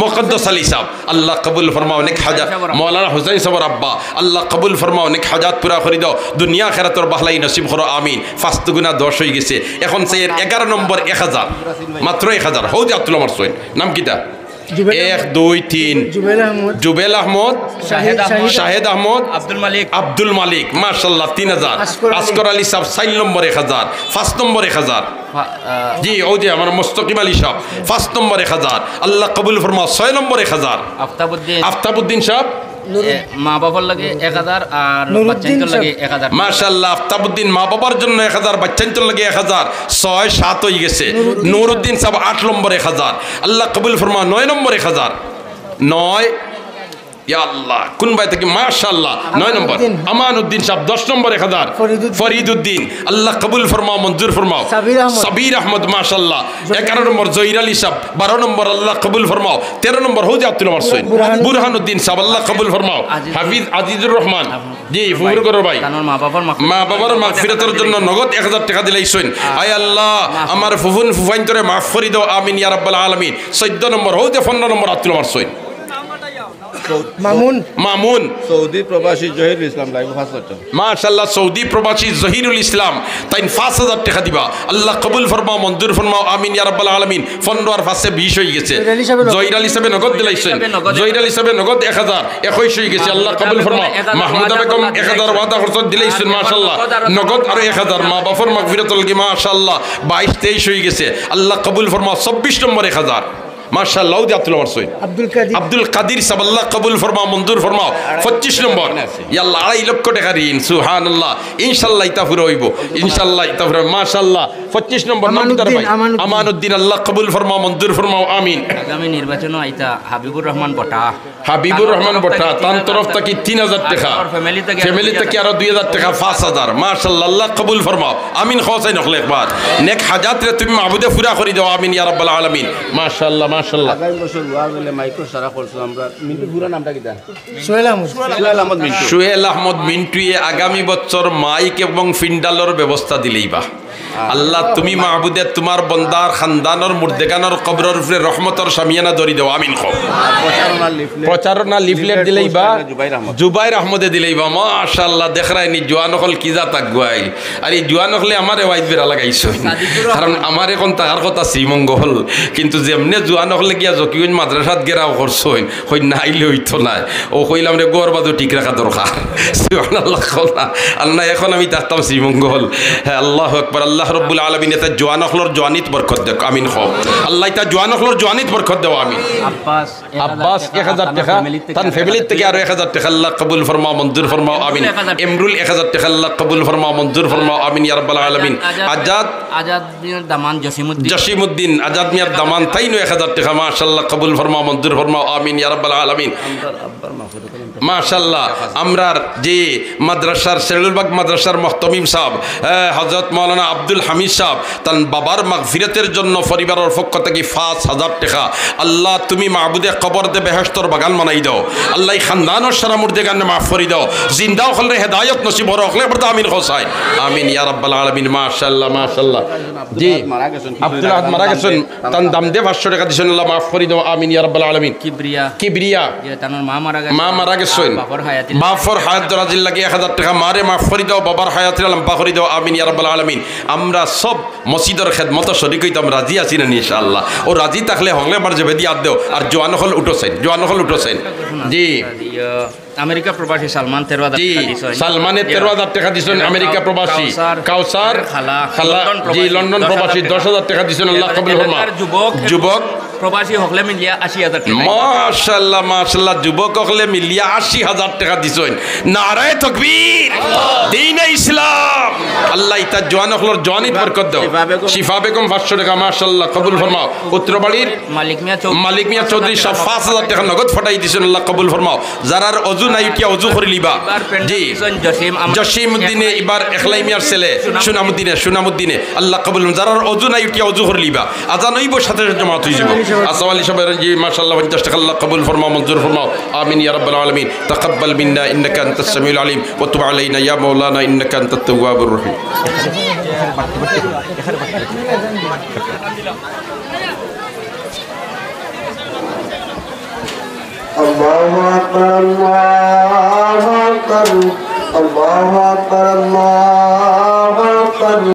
মুকদ্দস আলী সাব, আল্লাহ কবুল ফরমাও, নেক হাজাত। মৌলানা হুসাইন সাবর আব্বা, আল্লাহ কবুল ফরমাও, নেক হাজাত পুরা করি দেও, দুনিয়া আখেরাতর বাহলাই নসিব করো, আমিন। পাঁচ দুগুণা দশ অই গেছে, এখন চাইর এগারো নম্বর এক হাজার, মাত্র এক হাজার। হউ যে আত্তুলা মারছইন, নাম কিতা? জুবেল এক, আহমদ। দুই, তিন। জুবেল আহমদ। জুবেল আহমদ। শাহেদ আহমদ। শাহেদ আহমদ। আব্দুল মালিক। আব্দুল মালিক, মাশাআল্লাহ, তিন হাজার। আসগর আলী। আসগর আলী সাব, চাইর নম্বর এক হাজার, পাঁচ নম্বর এক হাজার। ফা-, আহ, জি, অউ যে আমার মুস্তকিম আলী সাব, পাঁচ নম্বর এক হাজার। আল্লাহ কবুল ফরমাও, ছয় নম্বর এক হাজার। আফতাবউদ্দিন। আফতাবউদ্দিন সাব। এ, মা বাবার লাগি এক হাজার আর নুরুদ্দিন বাচ্চাইন্তর লাগি সাব। এক হাজার। মাশাআল্লাহ, আফতাবউদ্দিন মা বাবার জন্য এক হাজার, বাচ্চাইন্তর লাগি এক হাজার, ছয় সাত অই গেছে। নুরুদ্দিন নুরুদ্দিন সাব আট নম্বর এক হাজার। আল্লাহ কবুল ফরমাও, নয় নম্বর এক হাজার। নয়। ইয়া আল্লাহ, কুন ভাই থাকি? মাশাআল্লাহ, নয় নম্বর। আমানুদ্দিন। আমানুদ্দিন সাব, দশ নম্বর এক হাজার। ফরিদুদ্দিন। ফরিদুদ্দিন, আল্লাহ কবুল ফরমাও, মঞ্জুর ফরমাও। সাবির আহমদ। সাবির আহমদ, মাশাআল্লাহ। জহির। এগারো নম্বর জহির আলী সাব, বারো নম্বর, আল্লাহ কবুল ফরমাও। তেরো নম্বর হউ যে আব্দুল মারছইন। বুরহানুদ্দিন। বুরহানুদ্দিন সাব, আল্লাহ কবুল ফরমাও। আজিজ। হাফিজ আজিজুর রহমান। জি, ফুফুর ঘরর ভাই। তানোর মা বাবার মাগফিরাত। মা বাবার মাগফিরাতর জন্য নগদ এক হাজার টেকা দিলাইছইন। আয় আল্লাহ, আমার ফুফুন ফুফাইন্তরে মাফ করি দেও, আমিন ইয়া রাব্বাল আলামিন। চৌদ্দ নম্বর, হউ যে পনেরো নম্বর আত্তুলা মারছইন। সৌ-, মামুন। মামুন। সৌদি প্রবাসী জহিরুল ইসলাম লাইভ ফার্স্ট হচ্ছেন। মাশাআল্লাহ, সৌদি প্রবাসী জহিরুল ইসলাম, তাইন পাঁচ হাজার টেকা দিবা। আল্লাহ কবুল ফরমাও, মঞ্জুর ফরমাও, আমিন ইয়া রাব্বাল আলামিন। পনেরো আর পাঁচে বিশ অই গেছে। জহির আলী সাবে নগদ দিলাইছইন। জহির আলী সাবে নগদ এক হাজার, একুশ অই গেছে। আল্লাহ কবুল ফরমাও। মাহমুদা বেগম এক হাজার ওয়াদা খরচ দিলাইছইন, মাশাআল্লাহ। নগদ আরো এক হাজার, মা বাপর মাগফিরাতর লাগি, মাশাআল্লাহ। বাইশ তেইশ অই গেছে। আল্লাহ কবুল ফরমাও। চব্বিশ নম্বর এক হাজার। মাশাআল্লাহ, অউ যে আব্দুল মারছইন। আব্দুল কাদির। আব্দুল কাদির সাব, আল্লাহ কবুল ফরমাও, মঞ্জুর ফরমাও। পঁচিশ নম্বর। ইয়া আল্লাহ, আড়াই লক্ষ টেকা ঋণ। সুবহানাল্লাহ। ইনশাআল্লাহ ইতা পুরা অইবো। ইনশাআল্লাহ ইতা পুরা। মাশাআল্লাহ। পঁচিশ নম্বর। আমানুদ্দিন, নাম কিতা ভাই? আমানুদ্দিন। আমানুদ্দিন, আল্লাহ কবুল ফরমাও, মঞ্জুর ফরমাও। আমিন। আগামী নির্বাচনো আইতা হাবিবুর রহমান ভটা। হাবিবুর রহমান ভটা, তান তরফ থাকি তিন হাজার টেকা। আর ফ্যামিলি থাকি আরো ফ্যামিলি থাকি আরো দুই হাজার টেকা, পাঁচ হাজার। মাশাআল্লাহ, আল্লাহ কবুল ফরমাও। আমিন কও চাইন অকলে একবার। নেক হাজাতরে তুমি মাবুদে পুরা করি দেও, আমিন ইয়া রাব্বাল আলামিন। মাশাআল্লাহ, মাশাআল্লাহ। আগামী বছর ওয়াজ অইলে মাইকর সারা খরচ আমরা। মিন্টু পুরা নামটা কিতা? সোহেল আহমদ। সোহেল আহমদ মিন্টু। সোহেল আহমদ মিন্টুয়ে আগামী বছর মাইক এবং ফিন্ডালর ব্যবস্থা দিলাইবা। আল্লাহ, তুমি মাবুদে তুমার বন্দার খানদানর মুর্দেগানর কবরর উপরে রহমতর শামিয়ানা ধরি দেও, আমিন কও। প্রচারণা লিফলেট। প্রচারণা লিফলেট লিফলেট দিলাইবা। পোস্টার জুবাইর আহমদ। জুবাইর আহমদে দিলাইবা। মাশাআল্লাহ, দেখরায়নি জোয়ান অকল কি জাত আগুয়াইল। আর ই জোয়ান অকলে আমারে ওয়াইজ বেড়া লাগাইছইন। সাদিকুর রহমান। কারণ আমার এখন তাহার কথা শ্রীমঙ্গল, কিন্তু যেমনে জোয়ান অকলে গিয়া জকিগঞ্জ মাদ্রাসাত ঘেরাও করছইন, কই না আইলে অইতো নায়। অউ কইলাম রে, ঘর বাদু ঠিক রাখা দরকার। সুবহানাল্লাহ কও না। আর না, এখন আমি থাকতাম শ্রীমঙ্গল। হে আল্লাহু আকবার, আল্লাহ রব্বুল আলামিন ইতা জোয়ান অকলর জোয়ানিত বরকত দেউক, আমিন কও। আল্লাহ ইতা জোয়ান অকলর জোয়ানিত বরকত দেও, আমিন। আব্বাস, আব্বাস, এক হাজার টেকা, তান ফ্যামিলি থাকি আরো এক হাজার টেকা, আল্লাহ কবুল ফরমাও, মঞ্জুর ফরমাও, আমিন। এমরুল, এক হাজার টেকা, আল্লাহ কবুল ফরমাও, মঞ্জুর ফরমাও, আমিন ইয়া রাব্বাল আলামিন। আজাদ, আজাদ, আজাদ মিয়ার দামান জসিমউদ্দিন। জসিমউদ্দিন, আজাদ মিয়ার দামান, তাইনও এক হাজার টেকা। মাশাআল্লাহ, কবুল ফরমাও, মঞ্জুর ফরমাও, আমিন ইয়া রাব্বাল আলামিন। আমরার আব্বার মাহফিল। মাশাআল্লাহ, আমরার যে মাদ্রাসার, সেলুলবাগ মাদ্রাসার মুহতামিম সাব, হ্যাঁ, হযরত মাওলানা আব্দুল হামিদ সাব, তান বাবার মাগফিরাতের জন্য পরিবারর পক্ষ থাকি পাঁচ হাজার টেকা। আল্লাহ, তুমি মাবুদে কবররে বেহেশতর বাগান বানাই দেও। আল্লাহ, ই খান্দানর সারা মুর্দেগানরে মাফ করি দেও। জিন্দা অকলরে হেদায়ত নসিব করো। অকলে পড়তা আমিন কও চাই। আমিন ইয়া রাব্বাল আলামিন। মাশাআল্লাহ, মাশাআল্লাহ। জি, আব্দুল আহাদ মারা গেছইন, তান দাম দে পাঁচশো টেকা দিছইন, আল্লাহ মাফ করি দেও। আমিন ইয়া রাব্বাল আলামিন। কিবরিয়া। কিবরিয়া। যে তানর মা মারা গেছইন। মা মারা গেছইন। বাপর হায়াতি। বাপর হায়াত দরাজির লাগি এক হাজার টেকা, মারে মাফ করি দেও, বাবার হায়াতরে লম্বা করি দেও। আমিন ইয়া রাব্বাল আলামিন। আমরা সব মসজিদর খেদমতো শরিক অইতাম, রাজি আছি না নি ইনশাআল্লাহ? ও রাজি থাকলে হকলে আমার জেবেদি আত দেও। আর জোয়ান অকল উঠো চাইন, জোয়ান অকল উঠো চাইন। জি। আমেরিকা প্রবাসী সালমান তেরো হাজার জি, টেকা দিছইন। সালমানে তেরো হাজার টেকা দিছইন, আমেরিকা প্রবাসী। কাউসার, কাউসার, খালা, খালা, লন্ডন জি, প্রবাসী, লন্ডন দশ হাজার প্রবাসী, টেকা। দশ হাজার টেকা দিছইন, আল্লাহ কবুল ফরমা। এলাকার যুবক, যুবক। প্রবাসী হকলে মিলিয়া আশি হাজার টেকা। মাশাআল্লাহ, মাশাআল্লাহ, যুবক হকলে মিলিয়া আশি হাজার টেকা দিছইন। নারায়ে তাকবীর, দ্বীনে ইসলাম। আল্লাহ, ইতা জোয়ান অকলর জোয়ানিত বরকত দেও। শিফা বেগম। শিফা বেগম পাঁচশো টেকা, মাশাআল্লাহ, কবুল ফরমাও। উত্তরবাড়ির মালিক মিয়া চৌধুরী। মালিক মিয়া চৌধুরী সাব পাঁচ হাজার টেকা নগদ ফাটাই দিছইন, আল্লাহ কবুল ফরমাও। যারার অজু নাই উঠিয়া অজু করিলিবা। এবার প্যান্ডেল জি। দিছইন জসিম, আম-, জসিম উদ্দিনে, এবার একলাইমিয়ার ছেলে, সুনাম-, সুনামুদ্দিনে, সুনামুদ্দিনে, আল্লাহ কবুল। যারার অজু নাই উঠিয়া অজু করিলিবা। আজান অইবো সাথে সাথে জমাত অইযিবো। আসাম আলী সাব, জি, মাশাআল্লাহ, পঞ্চাশ টেকা, আল্লাহ কবুল ফরমাও, মঞ্জুর ফরমাও। আমিন ইয়া রাব্বাল আলামিন। তাকাব্বাল মিন্না ইন্নাকা আনতাস সামিউল আলিম ওয়া তুব আলাইনা ইয়া মাওলানা ইন্নাকা আনতাত তাওয়াবুর রহিম। الله أكبر، الله أكبر، الله أكبر، الله